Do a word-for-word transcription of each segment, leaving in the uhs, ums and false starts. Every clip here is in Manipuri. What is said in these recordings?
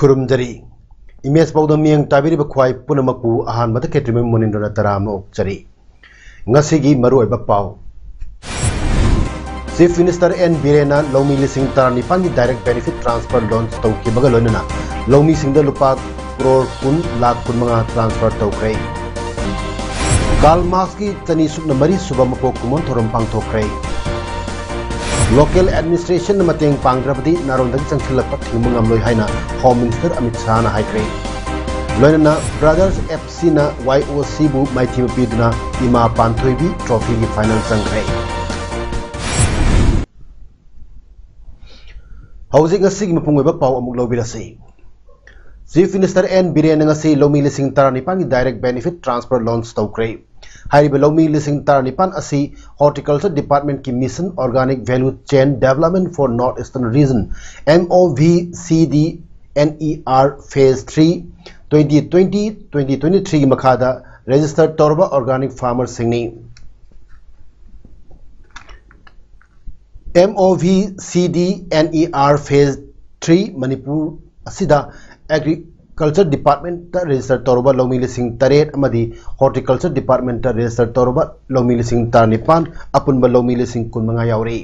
ꯈꯨꯔꯨꯝꯖꯔꯤ꯫ ꯏꯃꯦꯖ ꯄꯥꯎꯗꯝ ꯃꯤꯠꯌꯦꯡ ꯇꯥꯕꯤꯔꯤꯕ ꯈ꯭ꯋꯥꯏ ꯄꯨꯝꯅꯃꯛꯄꯨ ꯑꯍꯥꯟꯕꯗ ꯈꯦꯇ꯭ꯔꯤꯃꯌꯨꯝ ꯃꯣꯅꯤꯟꯗ꯭ꯔꯅ ꯇꯔꯥꯝꯅ ꯑꯣꯛꯆꯔꯤ꯫ ꯉꯁꯤꯒꯤ ꯃꯔꯨꯑꯣꯏꯕ ꯄꯥꯎ꯫ Chief Minister N ꯕꯤꯔꯦꯟꯅ ꯂꯧꯃꯤ ꯂꯤꯁꯤꯡ ꯇꯔꯥꯅꯤꯄꯥꯟꯒꯤ direct benefit transfer launch ꯇꯧꯈꯤꯕꯒ ꯂꯣꯏꯅꯅ ꯂꯧꯃꯤꯁꯤꯡꯗ ꯂꯨꯄꯥ ꯀ꯭ꯔꯣꯔ ꯀꯨꯟ ꯂꯥꯈ ꯀꯨꯟꯃꯉꯥ transfer ꯇꯧꯈ꯭ꯔꯦ꯫ ꯀꯥꯔꯜ ꯃꯥꯔꯛꯁꯀꯤ ꯆꯅꯤ ꯁꯨꯞꯅ ꯃꯔꯤ ꯁꯨꯕ ꯃꯄꯣꯛ ꯀꯨꯝꯑꯣꯟ ꯊꯧꯔꯝ ꯄꯥꯡꯊꯣꯛꯈ꯭ꯔꯦ꯫ Local administrationꯅ ꯃꯇꯦꯡ ꯄꯥꯡꯗ꯭ꯔꯕꯗꯤ ꯅꯥꯔꯣꯟꯗꯒꯤ ꯆꯪꯁꯤꯜꯂꯛꯄ ꯊꯤꯡꯕ ꯉꯝꯂꯣꯏ ꯍꯥꯏꯅ Home Minister ꯑꯃꯤꯠ ꯁꯥꯍꯅ ꯍꯥꯏꯈ꯭ꯔꯦ꯫ ꯂꯣꯏꯅꯅ Brothers F Cꯅ Y O Cꯕꯨ ꯃꯥꯏꯊꯤꯕ ꯄꯤꯗꯨꯅ ꯏꯃꯥ ꯄꯥꯟꯊꯣꯏꯕꯤ trophyꯒꯤ final ꯆꯪꯈ꯭ꯔꯦ꯫ ꯍꯧꯖꯤꯛ ꯉꯁꯤꯒꯤ ꯃꯄꯨꯡ ꯑꯣꯏꯕ ꯄꯥꯎ ꯑꯃꯨꯛ ꯂꯧꯕꯤꯔꯁꯤ꯫ Chief Minister N ꯕꯤꯔꯦꯟꯅ ꯉꯁꯤ ꯂꯧꯃꯤ ꯂꯤꯁꯤꯡ ꯇꯔꯥꯅꯤꯄꯥꯟꯒꯤ direct benefit transfer launch ꯇꯧꯈ꯭ꯔꯦ꯫ ꯍꯥꯏꯔꯤꯕ ꯂꯧꯃꯤ ꯂꯤꯁꯤꯡ ꯇꯔꯥꯅꯤꯄꯥꯟ ꯑꯁꯤ Horticulture Departmentꯀꯤ Mission Organic Value Chain Development for North Eastern Region, M O V C D N E R Phase three, twenty twenty, twenty twenty-threeꯒꯤ ꯃꯈꯥꯗ register ꯇꯧꯔꯕ organic farmerꯁꯤꯡꯅꯤ꯫ M O V C D N E R Phase three Manipur ꯑꯁꯤꯗ Agriculture Departmentꯇ register ꯇꯧꯔꯕ ꯂꯧꯃꯤ ꯂꯤꯁꯤꯡ ꯇꯔꯦꯠ ꯑꯃꯗꯤ Horticulture Departmentꯇ register ꯇꯧꯔꯕ ꯂꯧꯃꯤ ꯂꯤꯁꯤꯡ ꯇꯔꯥꯅꯤꯄꯥꯟ, ꯑꯄꯨꯟꯕ ꯂꯧꯃꯤ ꯂꯤꯁꯤꯡ ꯀꯨꯟꯃꯉꯥ ꯌꯥꯎꯔꯤ꯫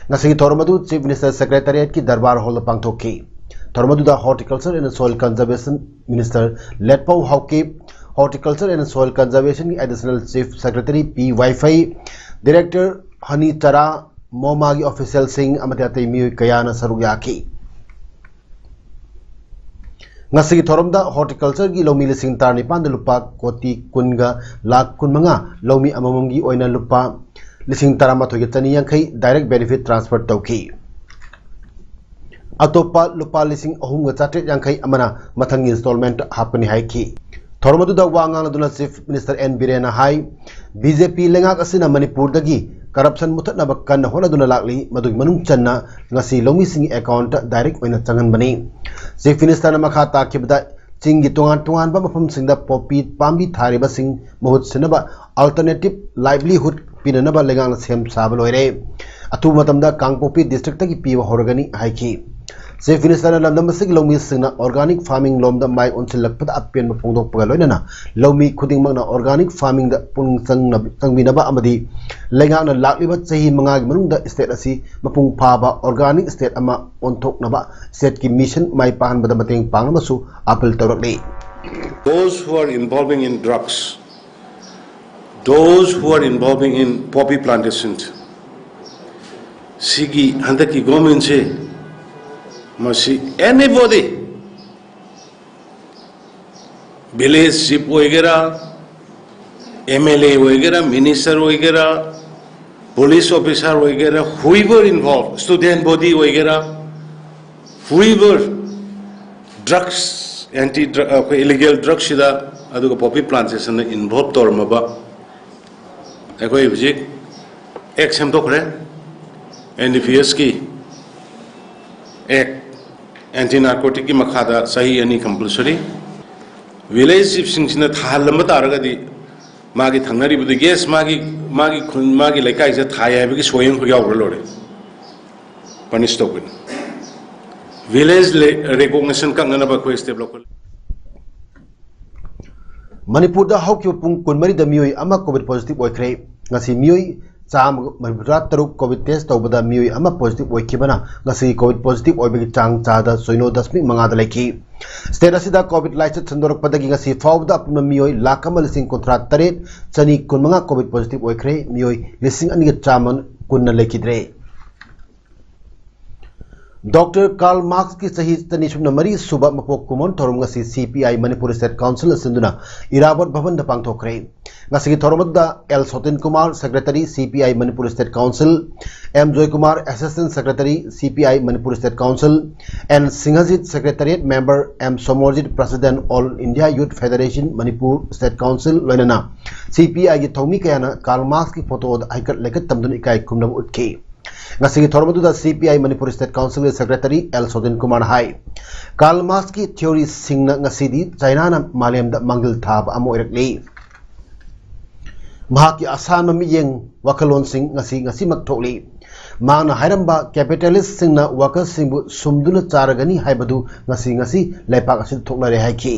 ꯉꯁꯤꯒꯤ ꯊꯧꯔꯝ ꯑꯗꯨ Chief Minister Secretariatꯀꯤ ꯗꯔꯕꯥꯔ ꯍꯣꯜꯗ ꯄꯥꯡꯊꯣꯛꯈꯤ꯫ ꯊꯧꯔꯝ ꯑꯗꯨꯗ Horticulture and Soil Conservation Minister ꯂꯦꯠꯄꯥꯎ Haokip, Horticulture and Soil Conservationꯒꯤ Additional Chief Secretary P ꯋꯥꯏꯐꯩ, Director ꯍꯅꯤ ꯆꯔꯥ, ꯃꯣꯃꯥꯒꯤ officialꯁꯤꯡ ꯑꯃꯗꯤ ꯑꯇꯩ ꯃꯤꯑꯣꯏ ꯀꯌꯥꯅ ꯁꯔꯨꯛ ꯌꯥꯈꯤ꯫ ꯉꯁꯤꯒꯤ ꯊꯧꯔꯝꯗ Horticultureꯒꯤ ꯂꯧꯃꯤ ꯂꯤꯁꯤꯡ ꯇꯔꯥꯅꯤꯄꯥꯟꯗ ꯂꯨꯄꯥ ꯀꯣꯇꯤ ꯀꯨꯟꯒ ꯂꯥꯈ ꯀꯨꯟꯃꯉꯥ, ꯂꯧꯃꯤ ꯑꯃꯃꯝꯒꯤ ꯑꯣꯏꯅ ꯂꯨꯄꯥ ꯂꯤꯁꯤꯡ ꯇꯔꯥꯃꯥꯊꯣꯏꯒ ꯆꯅꯤ ꯌꯥꯡꯈꯩ direct benefit transfer ꯇꯧꯈꯤ꯫ ꯑꯇꯣꯞꯄ ꯂꯨꯄꯥ ꯂꯤꯁꯤꯡ ꯑꯍꯨꯝꯒ ꯆꯥꯇ꯭ꯔꯦꯠ ꯌꯥꯡꯈꯩ ꯑꯃꯅ ꯃꯊꯪꯒꯤ installment ꯍꯥꯞꯀꯅꯤ ꯍꯥꯏꯈꯤ꯫ ꯊꯧꯔꯝ ꯑꯗꯨꯗ ꯋꯥ ꯉꯥꯡꯂꯗꯨꯅ Chief Minister N ꯕꯤꯔꯦꯟꯅ ꯍꯥꯏ, BJP ꯂꯩꯉꯥꯛ ꯑꯁꯤꯅ ꯃꯅꯤꯄꯨꯔꯗꯒꯤ corruption ꯃꯨꯊꯠꯅꯕ ꯀꯟꯅ ꯍꯣꯠꯅꯗꯨꯅ ꯂꯥꯛꯂꯤ, ꯃꯗꯨꯒꯤ ꯃꯅꯨꯡ ꯆꯟꯅ ꯉꯁꯤ ꯂꯧꯃꯤꯁꯤꯡꯒꯤ account direct ꯑꯣꯏꯅ ꯆꯪꯍꯟꯕꯅꯤ꯫ Chief Minister ꯅ ꯃꯈꯥ ꯇꯥꯈꯤꯕꯗ, ꯆꯤꯡꯒꯤ ꯇꯣꯉꯥꯟ ꯇꯣꯉꯥꯟꯕ ꯃꯐꯝꯁꯤꯡꯗ ꯄꯣꯄꯤ ꯄꯥꯝꯕꯤ ꯊꯥꯔꯤꯕꯁꯤꯡ ꯃꯍꯨꯠ ꯁꯤꯟꯅꯕ alternative livelihood ꯄꯤꯅꯅꯕ ꯂꯩꯉꯥꯛꯅ ꯁꯦꯝ ꯁꯥꯕ ꯂꯣꯏꯔꯦ꯫ ꯑꯊꯨꯕ ꯃꯇꯝꯗ ꯀꯥꯡꯄꯣꯛꯄꯤ district ꯇꯒꯤ ꯄꯤꯕ ꯍꯧꯔꯒꯅꯤ ꯍꯥꯏꯈꯤ꯫ Chief Minister ꯅ ꯂꯝꯗꯝ ꯑꯁꯤꯒꯤ ꯂꯧꯃꯤꯁꯤꯡꯅ organic farming ꯂꯣꯝꯗ ꯃꯥꯏ ꯑꯣꯟꯁꯤꯜꯂꯛꯄꯗ ꯑꯄꯦꯟꯕ ꯐꯣꯡꯗꯣꯛꯄꯒ ꯂꯣꯏꯅꯅ ꯂꯧꯃꯤ ꯈꯨꯗꯤꯡꯃꯛꯅ organic farming ꯗ ꯄꯨꯛꯅꯤꯡ ꯆꯪꯅꯕ, ꯆꯪꯕꯤꯅꯕ ꯑꯃꯗꯤ ꯂꯩꯉꯥꯛꯅ ꯂꯥꯛꯂꯤꯕ ꯆꯍꯤ ꯃꯉꯥꯒꯤ ꯃꯅꯨꯡꯗ state ꯑꯁꯤ ꯃꯄꯨꯡ ꯐꯥꯕ organic state ꯑꯃ ꯑꯣꯟꯊꯣꯛꯅꯕ state ꯀꯤ mission ꯃꯥꯏ ꯄꯥꯛꯍꯟꯕꯗ ꯃꯇꯦꯡ ꯄꯥꯡꯅꯕꯁꯨ appeal ꯇꯧꯔꯛꯂꯤ꯫ Those who are involving in drugs, those who are involving in poppy plantation, ꯁꯤꯒꯤ ꯍꯟꯗꯛꯀꯤ government ꯁꯦ ꯃꯁꯤ anybody, village chief ꯑꯣꯏꯒꯦꯔꯥ, MLA ꯑꯣꯏꯒꯦꯔꯥ, minister ꯑꯣꯏꯒꯦꯔꯥ, police officer ꯑꯣꯏꯒꯦꯔꯥ, whoever involved, student body ꯑꯣꯏꯒꯦꯔꯥ, whoever drugs, anti drug, ꯑꯩꯈꯣꯏ illegal drugs ꯁꯤꯗ ꯑꯗꯨꯒ poppy plantation ꯗ involve ꯇꯧꯔꯝꯃꯕ, ꯑꯩꯈꯣꯏ ꯍꯧꯖꯤꯛ act ꯁꯦꯝꯗꯣꯛꯈ꯭ꯔꯦ, NDPS ꯀꯤ act, anti narcotic ꯀꯤ ꯃꯈꯥꯗ ꯆꯍꯤ ꯑꯅꯤ compulsory꯫ Village chief ꯁꯤꯡꯁꯤꯅ ꯊꯥꯍꯜꯂꯝꯕ ꯇꯥꯔꯒꯗꯤ ꯃꯥꯒꯤ ꯊꯪꯅꯔꯤꯕꯗꯨ, yes, ꯃꯥꯒꯤ, ꯃꯥꯒꯤ ꯈꯨꯟ, ꯃꯥꯒꯤ ꯂꯩꯀꯥꯏꯁꯤꯗ ꯊꯥꯏ ꯍꯥꯏꯕꯒꯤ ꯁꯣꯏ ꯑꯃꯈꯛ ꯌꯥꯎꯈ꯭ꯔ ꯂꯣꯏꯔꯦ, punish ꯇꯧꯕꯅꯤ꯫ Village recognition ꯀꯛꯅꯅꯕ ꯑꯩꯈꯣꯏ step ꯂꯧꯈꯠꯂꯤ꯫ ꯃꯅꯤꯄꯨꯔꯗ ꯍꯧꯈꯤꯕ ꯄꯨꯡ ꯀꯨꯟꯃꯔꯤꯗ ꯃꯤꯑꯣꯏ ꯑꯃ COVID positive ꯑꯣꯏꯈ꯭ꯔꯦ꯫ ꯉꯁꯤ ꯃꯤꯑꯣꯏ ꯆꯥꯝꯃ ꯃꯔꯤꯐꯨꯇꯔꯥ ꯇꯔꯨꯛ COVID test ꯇꯧꯕꯗ ꯃꯤꯑꯣꯏ ꯑꯃ positive ꯑꯣꯏꯈꯤꯕꯅ ꯉꯁꯤ COVID positive ꯑꯣꯏꯕꯒꯤ ꯆꯥꯡ ꯆꯥꯗ ꯁꯤꯅꯣ ꯗꯁꯃꯤꯛ ꯃꯉꯥꯗ ꯂꯩꯈꯤ꯫ State ꯑꯁꯤꯗ COVID ꯂꯥꯏꯆꯠ ꯁꯟꯗꯣꯔꯛꯄꯗꯒꯤ ꯉꯁꯤ ꯐꯥꯎꯕꯗ ꯑꯄꯨꯟꯕ ꯃꯤꯑꯣꯏ ꯂꯥꯈ ꯑꯃ ꯂꯤꯁꯤꯡ ꯀꯨꯟꯊ꯭ꯔꯥ ꯇꯔꯦꯠ ꯆꯅꯤ ꯀꯨꯟꯃꯉꯥ COVID positive ꯑꯣꯏꯈ꯭ꯔꯦ꯫ ꯃꯤꯑꯣꯏ ꯂꯤꯁꯤꯡ ꯑꯅꯤꯒ ꯆꯥꯝꯃ ꯀꯨꯟꯅ ꯂꯩꯈꯤꯗ꯭ꯔꯦ꯫ ꯗꯣꯛꯇꯔ ꯀꯥꯔꯜ ꯃꯥꯔꯛꯁꯀꯤ ꯆꯍꯤ ꯆꯅꯤ ꯁꯨꯞꯅ ꯃꯔꯤ ꯁꯨꯕ ꯃꯄꯣꯛ ꯀꯨꯝꯑꯣꯟ ꯊꯧꯔꯝ ꯉꯁꯤ ꯁꯤ ꯄꯤ ꯑꯥꯏ ꯃꯅꯤꯄꯨꯔ ꯁ꯭ꯇꯦꯠ ꯀꯥꯎꯟꯁꯤꯜꯅ ꯁꯤꯟꯗꯨꯅ ꯏꯔꯥꯕꯣꯠ ꯚꯕꯟꯗ ꯄꯥꯡꯊꯣꯛꯈ꯭ꯔꯦ꯫ ꯉꯁꯤꯒꯤ ꯊꯧꯔꯝ ꯑꯗꯨꯗ L ꯁꯣꯇꯤꯟ Kumar, secretary, C P I Manipur state council, M Joykumar, assistant secretary, C P I Manipur state council, N Singhajit, secretariat member, M Somorjit, president, all India youth federation Manipur state council, ꯂꯣꯏꯅꯅ ꯁꯤ ꯄꯤ ꯑꯥꯏꯒꯤ ꯊꯧꯃꯤ ꯀꯌꯥꯅ ꯀꯥꯔꯜ ꯃꯥꯔꯛꯁꯀꯤ ꯐꯣꯇꯣꯗ ꯍꯩꯀꯠ ꯂꯩꯀꯠ ꯇꯝꯗꯨꯅ ꯏꯀꯥꯏ ꯈꯨꯝꯅꯕ ꯎꯠꯈꯤ꯫ ꯉꯁꯤꯒꯤ ꯊꯧꯔꯝ ꯑꯗꯨꯗ ꯁꯤ ꯄꯤ ꯑꯥꯏ ꯃꯅꯤꯄꯨꯔ ꯁ꯭ꯇꯦꯠ ꯀꯥꯎꯟꯁꯤꯜꯒꯤ ꯁꯦꯀ꯭ꯔꯦꯇꯔꯤ ꯑꯦꯜ ꯁꯣꯗꯤꯟ ꯀꯨꯃꯥꯔꯅ ꯍꯥꯏ, ꯀꯥꯔꯜ ꯃꯥꯔꯛꯁꯀꯤ ꯊꯤꯑꯣꯔꯤꯁꯤꯡꯅ ꯉꯁꯤꯗꯤ ꯆꯥꯏꯅꯥꯅ ꯃꯥꯂꯦꯝꯗ ꯃꯥꯡꯖꯤꯜ ꯊꯥꯕ ꯑꯃ ꯑꯣꯏꯔꯛꯂꯤ꯫ ꯃꯍꯥꯛꯀꯤ ꯑꯁꯥꯟꯕ ꯃꯤꯠꯌꯦꯡ ꯋꯥꯈꯜꯂꯣꯟꯁꯤꯡ ꯉꯁꯤ ꯉꯁꯤꯃꯛ ꯊꯣꯛꯂꯤ꯫ ꯃꯍꯥꯛꯅ ꯍꯥꯏꯔꯝꯕ ꯀꯦꯄꯤꯇꯦꯂꯤꯁꯁꯤꯡꯅ ꯋꯥꯀꯔꯁꯤꯡꯕꯨ ꯁꯨꯝꯗꯨꯅ ꯆꯥꯔꯒꯅꯤ ꯍꯥꯏꯕꯗꯨ ꯉꯁꯤ ꯉꯁꯤ ꯂꯩꯄꯥꯛ ꯑꯁꯤꯗ ꯊꯣꯛꯅꯔꯦ ꯍꯥꯏꯈꯤ꯫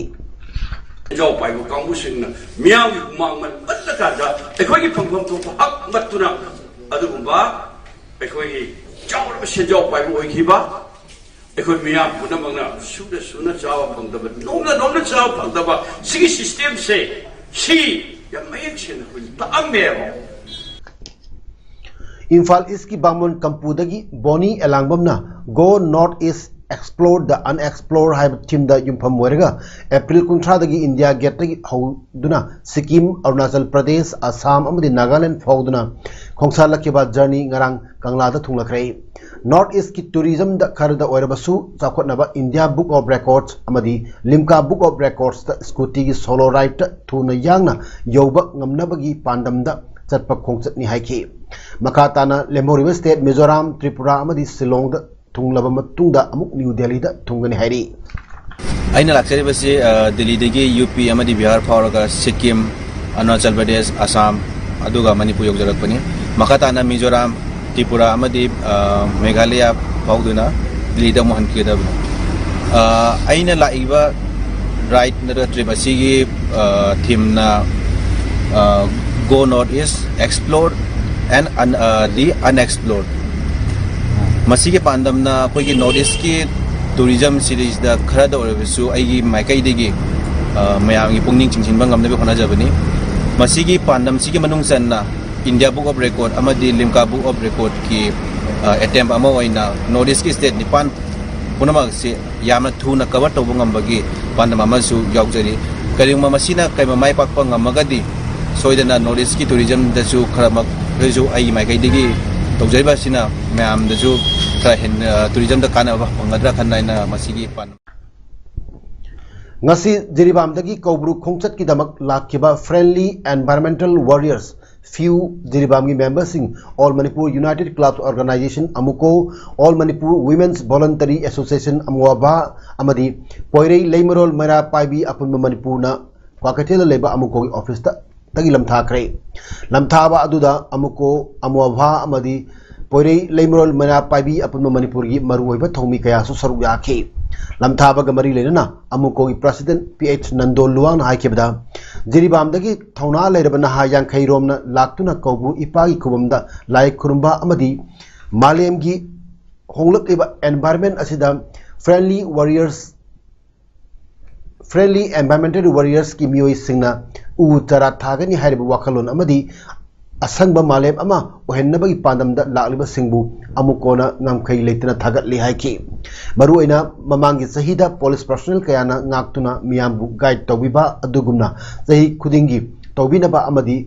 ꯁꯦꯟꯖꯥꯎ ꯄꯥꯏꯕ ꯀꯥꯡꯕꯨꯁꯤꯡꯅ ꯃꯤꯌꯥꯝꯒꯤ ꯍꯨꯃꯥꯡ ꯃꯟꯕꯜꯂꯀꯥꯟꯗ ꯑꯩꯈꯣꯏꯒꯤ ꯐꯪꯐꯝ ꯊꯣꯛꯄ ꯍꯛ ꯃꯠꯇꯨꯅ ꯑꯗꯨꯒꯨꯝꯕ ꯑꯩꯈꯣꯏꯒꯤ ꯆꯥꯎꯔꯕ ꯁꯦꯟꯖꯥꯎ ꯄꯥꯏꯕ ꯑꯣꯏꯈꯤꯕ, ꯑꯩꯈꯣꯏ ꯃꯤꯌꯥꯝ ꯄꯨꯝꯅꯃꯛꯅ ꯁꯨꯅ ꯁꯨꯅ ꯆꯥꯕ ꯐꯪꯗꯕ, ꯅꯣꯝꯅ ꯅꯣꯝꯅ ꯆꯥꯕ ꯐꯪꯗꯕ ꯁꯤꯒꯤ ꯁꯤꯁꯇꯦꯝꯁꯦ, ꯁꯤ ꯌꯥꯝ ꯃꯌꯦꯛ ꯁꯦꯡꯅ ꯑꯩꯈꯣꯏ ꯇꯥꯛꯑꯝꯃꯦꯕ꯫ ꯏꯝꯐꯥꯜ ꯏꯁꯀꯤ ꯕꯥꯃꯣꯟ ꯀꯝꯄꯨꯗꯒꯤ ꯕꯣꯅꯤ ꯑꯦꯂꯥꯡꯕꯝꯅ Go North East, Explore the Unexplored ꯍꯥꯏꯕ ꯊꯤꯝꯗ ꯌꯨꯝꯐꯝ ꯑꯣꯏꯔꯒ ꯑꯦꯄ꯭ꯔꯤꯜ ꯀꯨꯟꯊ꯭ꯔꯥꯗꯒꯤ ꯏꯟꯗꯤꯌꯥ ꯒꯦꯠꯇꯒꯤ ꯍꯧꯗꯨꯅ ꯁꯤꯛꯀꯤꯝ, ꯑꯔꯨꯅꯥꯆꯜ ꯄ꯭ꯔꯗꯦꯁ, ꯑꯁꯥꯝ ꯑꯃꯗꯤ ꯅꯥꯒꯥꯂꯦꯟ ꯐꯥꯎꯗꯨꯅ ꯈꯣꯡꯁꯥꯜꯂꯛꯈꯤꯕ ꯖꯔꯅꯤ ꯉꯔꯥꯡ ꯀꯪꯂꯥꯗ ꯊꯨꯡꯂꯈ꯭ꯔꯦ꯫ ꯅꯣꯔꯠ ꯏꯁꯀꯤ ꯇꯨꯔꯤꯖꯝꯗ ꯈꯔꯗ ꯑꯣꯏꯔꯕꯁꯨ ꯆꯥꯎꯈꯠꯅꯕ ꯏꯟꯗꯤꯌꯥ ꯕꯨꯛ ꯑꯣꯐ ꯔꯦꯀꯣꯔꯗꯁ ꯑꯃꯗꯤ ꯂꯤꯝꯀꯥ ꯕꯨꯛ ꯑꯣꯐ ꯔꯦꯀꯣꯔꯗꯁꯇ ꯁ꯭ꯀꯨꯇꯤꯒꯤ ꯁꯣꯂꯣ ꯔꯥꯏꯗꯇ ꯊꯨꯅ ꯌꯥꯡꯅ ꯌꯧꯕ ꯉꯝꯅꯕꯒꯤ ꯄꯥꯟꯗꯝꯗ ꯆꯠꯄ ꯈꯣꯡꯆꯠꯅꯤ ꯍꯥꯏꯈꯤ꯫ ꯃꯈꯥ ꯇꯥꯅ ꯂꯦꯝꯍꯧꯔꯤꯕ ꯁ꯭ꯇꯦꯠ ꯃꯤꯖꯣꯔꯥꯝ, ꯇ꯭ꯔꯤꯄꯨꯔꯥ ꯑꯃꯗꯤ ꯁꯤꯂꯣꯡꯗ ꯊꯨꯡꯂꯕ ꯃꯇꯨꯡꯗ ꯑꯃꯨꯛ ꯅ꯭ꯌꯨ ꯗꯦꯜꯂꯤꯗ ꯊꯨꯡꯒꯅꯤ ꯍꯥꯏꯔꯤ꯫ ꯑꯩꯅ ꯂꯥꯛꯆꯔꯤꯕꯁꯤ, ꯑ, ꯗꯤꯜꯂꯤꯗꯒꯤ ꯌꯨ ꯄꯤ ꯑꯃꯗꯤ ꯕꯤꯍꯥꯔ ꯐꯥꯎꯔꯒ ꯁꯤꯛꯀꯤꯝ, ꯑꯔꯨꯅꯥꯆꯜ ꯄ꯭ꯔꯗꯦꯁ, ꯑꯁꯥꯝ, ꯑꯗꯨꯒ ꯃꯅꯤꯄꯨꯔ ꯌꯧꯖꯔꯛꯄꯅꯤ꯫ ꯃꯈꯥ ꯇꯥꯅ ꯃꯤꯖꯣꯔꯥꯝ, ꯇ꯭ꯔꯤꯄꯨꯔꯥ ꯑꯃꯗꯤ, ꯑ, ꯃꯦꯘꯥꯂꯌꯥ ꯐꯥꯎꯗꯨꯅ ꯗꯤꯜꯂꯤꯗ ꯑꯃꯨꯛ ꯍꯟꯈꯤꯒꯗꯕꯅꯤ꯫ ꯑ, ꯑꯩꯅ ꯂꯥꯛꯏꯕ ꯔꯥꯏꯗ ꯅꯠꯇ꯭ꯔꯒ ꯇ꯭ꯔꯤꯞ ꯑꯁꯤꯒꯤ, ꯑ, ꯊꯤꯝꯅ, ꯑ, Go North East, Explore and Un-, ꯑ, the Unexplored꯫ ꯃꯁꯤꯒꯤ ꯄꯥꯟꯗꯝꯅ ꯑꯩꯈꯣꯏꯒꯤ ꯅꯣꯔꯠ ꯏꯁꯀꯤ ꯇꯨꯔꯤꯖꯝ ꯁꯤꯔꯤꯁꯇ ꯈꯔꯗ ꯑꯣꯏꯔꯕꯁꯨ ꯑꯩꯒꯤ ꯃꯥꯏꯀꯩꯗꯒꯤ, ꯑ, ꯃꯌꯥꯝꯒꯤ ꯄꯨꯛꯅꯤꯡ ꯆꯤꯡꯁꯤꯟꯕ ꯉꯝꯅꯕ ꯍꯣꯠꯅꯖꯕꯅꯤ꯫ ꯃꯁꯤꯒꯤ ꯄꯥꯟꯗꯝꯁꯤꯒꯤ ꯃꯅꯨꯡ ꯆꯟꯅ ꯏꯟꯗꯤꯌꯥ ꯕꯨꯛ ꯑꯣꯐ ꯔꯦꯀꯣꯔꯗ ꯑꯃꯗꯤ ꯂꯤꯝꯀꯥ ꯕꯨꯛ ꯑꯣꯐ ꯔꯦꯀꯣꯔꯗꯀꯤ ꯑꯦꯇꯦꯝꯞ ꯑꯃ ꯑꯣꯏꯅ ꯅꯣꯔꯠ ꯏꯁꯀꯤ ꯁ꯭ꯇꯦꯠ ꯅꯤꯄꯥꯟ ꯄꯨꯝꯅꯃꯛꯁꯤ ꯌꯥꯝꯅ ꯊꯨꯅ ꯀꯚꯔ ꯇꯧꯕ ꯉꯝꯕꯒꯤ ꯄꯥꯟꯗꯝ ꯑꯃꯁꯨ ꯌꯥꯎꯖꯔꯤ꯫ ꯀꯔꯤꯒꯨꯝꯕ ꯃꯁꯤꯅ ꯀꯩꯃ ꯃꯥꯏ ꯄꯥꯛꯄ ꯉꯝꯃꯒꯗꯤ, ꯁꯣꯏꯗꯅ ꯅꯣꯔꯠ ꯏꯁꯀꯤ ꯇꯨꯔꯤꯖꯝꯗꯁꯨ ꯈꯔ ꯃꯈꯩꯁꯨ ꯑꯩꯒꯤ ꯃꯥꯏꯀꯩꯗꯒꯤ ꯇꯧꯖꯔꯤꯕ ꯑꯁꯤꯅ ꯃꯌꯥꯝꯗꯁꯨ ꯈꯔ ꯍꯦꯟꯅ, ꯑ, ꯇꯨꯔꯤꯖꯝꯗ ꯀꯥꯟꯅꯕ ꯐꯪꯒꯗ꯭ꯔꯥ ꯈꯟꯅ ꯑꯩꯅ ꯃꯁꯤꯒꯤ ꯄꯥꯟꯗꯝ ꯉꯁꯤ ꯖꯤꯔꯤꯕꯥꯝꯗꯒꯤ ꯀꯧꯕ꯭ꯔꯨ ꯈꯣꯡꯆꯠꯀꯤꯗꯃꯛ ꯂꯥꯛꯈꯤꯕ Friendly Environmental Warriors, ꯐꯤꯌꯨ, ꯖꯤꯔꯤꯕꯥꯝꯒꯤ ꯃꯦꯝꯕꯔꯁꯤꯡ, All Manipur United Clubs Organization, ꯑꯃꯨꯀꯣ, All Manipur Women's Voluntary Association, ꯑꯃꯨꯋꯥꯚꯥ, ꯑꯃꯗꯤ ꯄꯣꯏꯔꯩ ꯂꯩꯃꯔꯣꯜ ꯃꯩꯔꯥ ꯄꯥꯏꯕꯤ ꯑꯄꯨꯟꯕ ꯃꯅꯤꯄꯨꯔꯅ ꯀ꯭ꯋꯥꯀꯩꯊꯦꯜꯗ ꯂꯩꯕ ꯑꯃꯨꯀꯣꯒꯤ ꯑꯣꯐꯤꯁꯇ ꯇꯒꯤ ꯂꯝꯊꯥꯈ꯭ꯔꯦ꯫ ꯂꯝꯊꯥꯕ ꯑꯗꯨꯗ ꯑꯃꯨꯀꯣ, ꯑꯃꯣꯚꯥ ꯑꯃꯗꯤ ꯄꯣꯏꯔꯩ ꯂꯩꯃꯔꯣꯜ ꯃꯩꯔꯥ ꯄꯥꯏꯕꯤ ꯑꯄꯨꯟꯕ ꯃꯅꯤꯄꯨꯔꯒꯤ ꯃꯔꯨꯑꯣꯏꯕ ꯊꯧꯃꯤ ꯀꯌꯥꯁꯨ ꯁꯔꯨꯛ ꯌꯥꯈꯤ꯫ ꯂꯝꯊꯥꯕꯒ ꯃꯔꯤ ꯂꯩꯅꯅ ꯑꯃꯨꯀꯣꯒꯤ ꯄ꯭ꯔꯁꯤꯗꯦꯟꯠ ꯄꯤ ꯑꯩꯆ ꯅꯟꯗꯣ ꯂꯨꯋꯥꯡꯅ ꯍꯥꯏꯈꯤꯕꯗ, ꯖꯤꯔꯤꯕꯥꯝꯗꯒꯤ ꯊꯧꯅꯥ ꯂꯩꯔꯕ ꯅꯍꯥ ꯌꯥꯡꯈꯩ ꯔꯣꯝꯅ ꯂꯥꯛꯇꯨꯅ ꯀꯧꯕ꯭ꯔꯨ ꯏꯄꯥꯒꯤ ꯈꯨꯕꯝꯗ ꯂꯥꯏ ꯈꯨꯔꯨꯝꯕ ꯑꯃꯗꯤ ꯃꯥꯂꯦꯝꯒꯤ ꯍꯣꯡꯂꯛꯂꯤꯕ environment ꯑꯁꯤꯗ Friendly Warriors, Friendly Environmental Warriorsꯀꯤ ꯃꯤꯑꯣꯏꯁꯤꯡꯅ ꯎ ꯆꯥꯔꯥ ꯊꯥꯒꯅꯤ ꯍꯥꯏꯔꯤꯕ ꯋꯥꯈꯜꯂꯣꯟ ꯑꯃꯗꯤ ꯑꯁꯪꯕ ꯃꯥꯂꯦꯝ ꯑꯃ ꯑꯣꯏꯍꯟꯅꯕꯒꯤ ꯄꯥꯟꯗꯝꯗ ꯂꯥꯛꯂꯤꯕꯁꯤꯡꯕꯨ ꯑꯃꯨꯀꯣꯅ ꯉꯝꯈꯩ ꯂꯩꯇꯅ ꯊꯥꯒꯠꯂꯤ ꯍꯥꯏꯈꯤ꯫ ꯃꯔꯨꯑꯣꯏꯅ ꯃꯃꯥꯡꯒꯤ ꯆꯍꯤꯗ ꯄꯨꯂꯤꯁ ꯄꯔꯁꯣꯅꯦꯜ ꯀꯌꯥꯅ ꯉꯥꯛꯇꯨꯅ ꯃꯤꯌꯥꯝꯕꯨ ꯒꯥꯏꯗ ꯇꯧꯕꯤꯕ ꯑꯗꯨꯒꯨꯝꯅ ꯆꯍꯤ ꯈꯨꯗꯤꯡꯒꯤ ꯇꯧꯕꯤꯅꯕ ꯑꯃꯗꯤ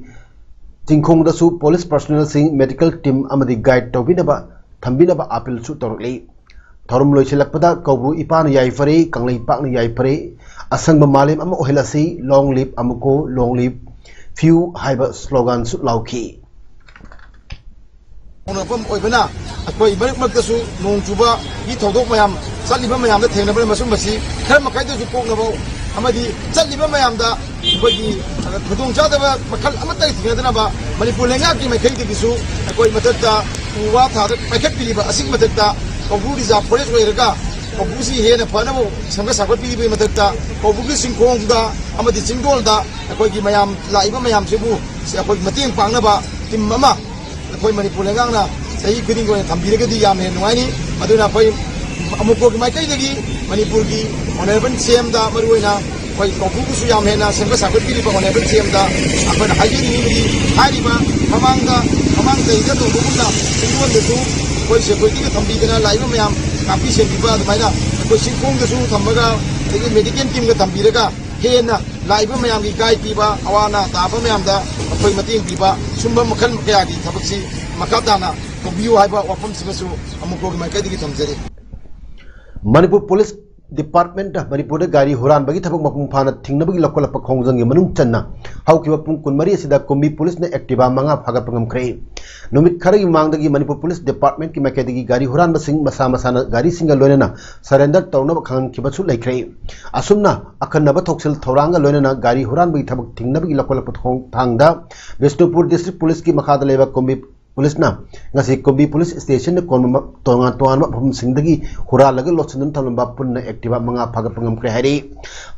ꯆꯤꯡꯈꯣꯡꯗꯁꯨ ꯄꯨꯂꯤꯁ ꯄꯔꯁꯣꯅꯦꯜꯁꯤꯡ, ꯃꯦꯗꯤꯀꯦꯜ ꯇꯤꯝ ꯑꯃꯗꯤ ꯒꯥꯏꯗ ꯇꯧꯕꯤꯅꯕ ꯊꯝꯕꯤꯅꯕ ꯑꯥꯄꯤꯜꯁꯨ ꯇꯧꯔꯛꯂꯤ꯫ ꯊꯧꯔꯝ ꯂꯣꯏꯁꯤꯜꯂꯛꯄꯗ ꯀꯧꯕ꯭ꯔꯨ ꯏꯄꯥꯅ ꯌꯥꯏꯐꯔꯦ, ꯀꯪꯂꯩꯄꯥꯛꯅ ꯌꯥꯏꯐꯔꯦ, ꯑꯁꯪꯕ ꯃꯥꯂꯦꯝ ꯑꯃ ꯑꯣꯏꯍꯜꯂꯁꯤ, long live ꯑꯃꯨꯀꯣ, long live ꯐꯤꯌꯨ ꯍꯥꯏꯕ ꯁ꯭ꯂꯣꯒꯥꯟꯁꯨ ꯂꯥꯎꯈꯤ꯫ ꯍꯧꯔꯛꯐꯝ ꯑꯣꯏꯕꯅ ꯑꯩꯈꯣꯏ ꯃꯔꯛ ꯃꯔꯛꯇꯁꯨ ꯅꯣꯡ ꯆꯨꯕꯒꯤ ꯊꯧꯗꯣꯛ ꯃꯌꯥꯝ ꯆꯠꯂꯤꯕ ꯃꯌꯥꯝꯗ ꯊꯦꯡꯅꯕꯅ ꯃꯁꯨꯝꯕꯁꯤ ꯈꯔ ꯃꯈꯩꯗꯁꯨ ꯀꯣꯛꯅꯕ ꯑꯃꯗꯤ ꯆꯠꯂꯤꯕ ꯃꯌꯥꯝꯗ ꯑꯩꯈꯣꯏꯒꯤ ꯈꯨꯗꯣꯡꯆꯥꯗꯕ ꯃꯈꯜ ꯑꯃꯠꯇ ꯊꯦꯡꯅꯗꯅꯕ ꯃꯅꯤꯄꯨꯔ ꯂꯩꯉꯥꯛꯀꯤ ꯃꯥꯏꯀꯩꯗꯒꯤꯁꯨ ꯑꯩꯈꯣꯏ ꯃꯊꯛꯇ ꯎ ꯋꯥ ꯊꯥꯗ ꯄꯥꯏꯈꯠꯄꯤꯔꯤꯕ ꯑꯁꯤꯒꯤ ꯃꯊꯛꯇ ꯀꯧꯕ꯭ꯔꯨ ꯔꯤꯖꯥꯔꯚ ꯐꯣꯔꯦꯁ ꯑꯣꯏꯔꯒ ꯀꯧꯕ꯭ꯔꯨꯁꯤ ꯍꯦꯟꯅ ꯐꯅꯕ ꯁꯦꯝꯒꯠ ꯁꯥꯒꯠꯄꯤꯔꯤꯕꯒꯤ ꯃꯊꯛꯇ ꯀꯧꯕ꯭ꯔꯨꯒꯤ ꯆꯤꯡꯈꯣꯡꯗ ꯑꯃꯗꯤ ꯆꯤꯡꯗꯣꯜꯗ ꯑꯩꯈꯣꯏꯒꯤ ꯃꯌꯥꯝ ꯂꯥꯛꯏꯕ ꯃꯌꯥꯝꯁꯤꯕꯨ ꯑꯩꯈꯣꯏ ꯃꯇꯦꯡ ꯄꯥꯡꯅꯕ ꯇꯤꯝ ꯑꯃ ꯑꯩꯈꯣꯏ ꯃꯅꯤꯄꯨꯔ ꯂꯩꯉꯥꯛꯅ ꯆꯍꯤ ꯈꯨꯗꯤꯡꯒꯤ ꯑꯣꯏꯅ ꯊꯝꯕꯤꯔꯒꯗꯤ ꯌꯥꯝꯅ ꯍꯦꯟꯅ ꯅꯨꯡꯉꯥꯏꯅꯤ꯫ ꯑꯗꯨꯅ ꯑꯩꯈꯣꯏ ꯑꯃꯨꯀꯣꯒꯤ ꯃꯥꯏꯀꯩꯗꯒꯤ ꯃꯅꯤꯄꯨꯔꯒꯤ ꯑꯣꯅꯔꯦꯕꯜ ꯁꯤ ꯑꯦꯝꯗ ꯃꯔꯨꯑꯣꯏꯅ ꯑꯩꯈꯣꯏ ꯀꯧꯕ꯭ꯔꯨꯕꯨꯁꯨ ꯌꯥꯝ ꯍꯦꯟꯅ ꯁꯦꯝꯒꯠ ꯁꯥꯒꯠꯄꯤꯔꯤꯕ ꯑꯣꯅꯔꯦꯕꯜ ꯁꯤ ꯑꯦꯝꯗ ꯑꯩꯈꯣꯏꯅ ꯍꯥꯏꯖꯅꯤꯡꯉꯤꯕꯗꯤ ꯍꯥꯏꯔꯤꯕ ꯃꯃꯥꯡꯗ, ꯃꯃꯥꯡ ꯆꯍꯤꯗ ꯇꯧꯕꯒꯨꯝꯅ ꯆꯤꯡꯗꯣꯟꯗꯁꯨ ꯑꯩꯈꯣꯏ ꯁꯦꯀ꯭ꯌꯨꯔꯤꯇꯤꯒ ꯊꯝꯕꯤꯗꯅ ꯂꯥꯛꯏꯕ ꯃꯌꯥꯝ ꯇꯥꯛꯄꯤ ꯁꯦꯝꯕꯤꯕ, ꯑꯗꯨꯃꯥꯏꯅ ꯑꯩꯈꯣꯏ ꯆꯤꯡꯈꯣꯡꯗꯁꯨ ꯊꯝꯃꯒ, ꯑꯗꯒꯤ ꯃꯦꯗꯤꯀꯦꯜ ꯇꯤꯝꯒ ꯊꯝꯕꯤꯔꯒ, ꯍꯦꯟꯅ ꯂꯥꯛꯏꯕ ꯃꯌꯥꯝꯒꯤ ꯒꯥꯏꯗ ꯄꯤꯕ, ꯑꯋꯥ ꯑꯅꯥ ꯇꯥꯕ ꯃꯌꯥꯝꯗ ꯑꯩꯈꯣꯏ ꯃꯇꯦꯡ ꯄꯤꯕ, ꯁꯨꯝꯕ ꯃꯈꯜ ꯀꯌꯥꯒꯤ ꯊꯕꯛꯁꯤ ꯃꯈꯥ ꯇꯥꯅ ꯇꯧꯕꯤꯌꯨ ꯍꯥꯏꯕ ꯋꯥꯐꯝꯁꯤꯃꯁꯨ ꯑꯃꯨꯛꯀꯣꯒꯤ ꯃꯥꯏꯀꯩꯗꯒꯤ ꯊꯝꯖꯔꯤ꯫ ꯃꯅꯤꯄꯨꯔ ꯄꯨꯂꯤꯁ ꯗꯤꯄꯥꯔꯠꯃꯦꯟꯠꯅ ꯃꯅꯤꯄꯨꯔꯗ ꯒꯥꯔꯤ ꯍꯨꯔꯥꯟꯕꯒꯤ ꯊꯕꯛ ꯃꯄꯨꯡ ꯐꯥꯅ ꯊꯤꯡꯅꯕꯒꯤ ꯂꯧꯈꯠꯂꯛꯄ ꯈꯣꯡꯖꯪꯒꯤ ꯃꯅꯨꯡ ꯆꯟꯅ ꯍꯧꯈꯤꯕ ꯄꯨꯡ ꯀꯨꯟꯃꯔꯤ ꯑꯁꯤꯗ ꯀꯨꯝꯕꯤ ꯄꯨꯂꯤꯁꯅ ꯑꯦꯛꯇꯤꯚꯥ ꯃꯉꯥ ꯐꯥꯒꯠꯄ ꯉꯝꯈ꯭ꯔꯦ꯫ ꯅꯨꯃꯤꯠ ꯈꯔꯒꯤ ꯃꯃꯥꯡꯗꯒꯤ ꯃꯅꯤꯄꯨꯔ ꯄꯨꯂꯤꯁ ꯗꯤꯄꯥꯔꯠꯃꯦꯟꯠꯀꯤ ꯃꯥꯏꯀꯩꯗꯒꯤ ꯒꯥꯔꯤ ꯍꯨꯔꯥꯟꯕꯁꯤꯡ ꯃꯁꯥ ꯃꯁꯥꯅ ꯒꯥꯔꯤꯁꯤꯡꯒ ꯂꯣꯏꯅꯅ ꯁꯔꯦꯟꯗꯔ ꯇꯧꯅꯕ ꯈꯪꯍꯟꯈꯤꯕꯁꯨ ꯂꯩꯈ꯭ꯔꯦ꯫ ꯑꯁꯨꯝꯅ ꯑꯈꯟꯅꯕ ꯊꯧꯁꯤꯜ ꯊꯧꯔꯥꯡꯒ ꯂꯣꯏꯅꯅ ꯒꯥꯔꯤ ꯍꯨꯔꯥꯟꯕꯒꯤ ꯊꯕꯛ ꯊꯤꯡꯅꯕꯒꯤ ꯂꯧꯈꯠꯂꯛꯄ ꯊꯣꯡ-, ꯊꯥꯡꯗ ꯕꯤꯁꯅꯨꯄꯨꯔ ꯗꯤꯁꯇ꯭ꯔꯤꯛ ꯄꯨꯂꯤꯁꯀꯤ ꯃꯈꯥꯗ ꯂꯩꯕ ꯀꯨꯝꯕꯤ ꯄꯨꯂꯤꯁꯅ ꯉꯁꯤ ꯀꯨꯝꯕꯤ ꯄꯨꯂꯤꯁ ꯁ꯭ꯇꯦꯁꯟꯗ ꯀꯣꯟꯕ ꯃ-, ꯇꯣꯉꯥꯟ ꯇꯣꯉꯥꯟꯕ ꯃꯐꯝꯁꯤꯡꯗꯒꯤ ꯍꯨꯔꯥꯜꯂꯒ ꯂꯣꯠꯁꯤꯟꯗꯨꯅ ꯊꯝꯂꯝꯕ ꯄꯨꯟꯅ ꯑꯦꯛꯇꯤꯚꯥ ꯃꯉꯥ ꯐꯥꯒꯠꯄ ꯉꯝꯈ꯭ꯔꯦ ꯍꯥꯏꯔꯤ꯫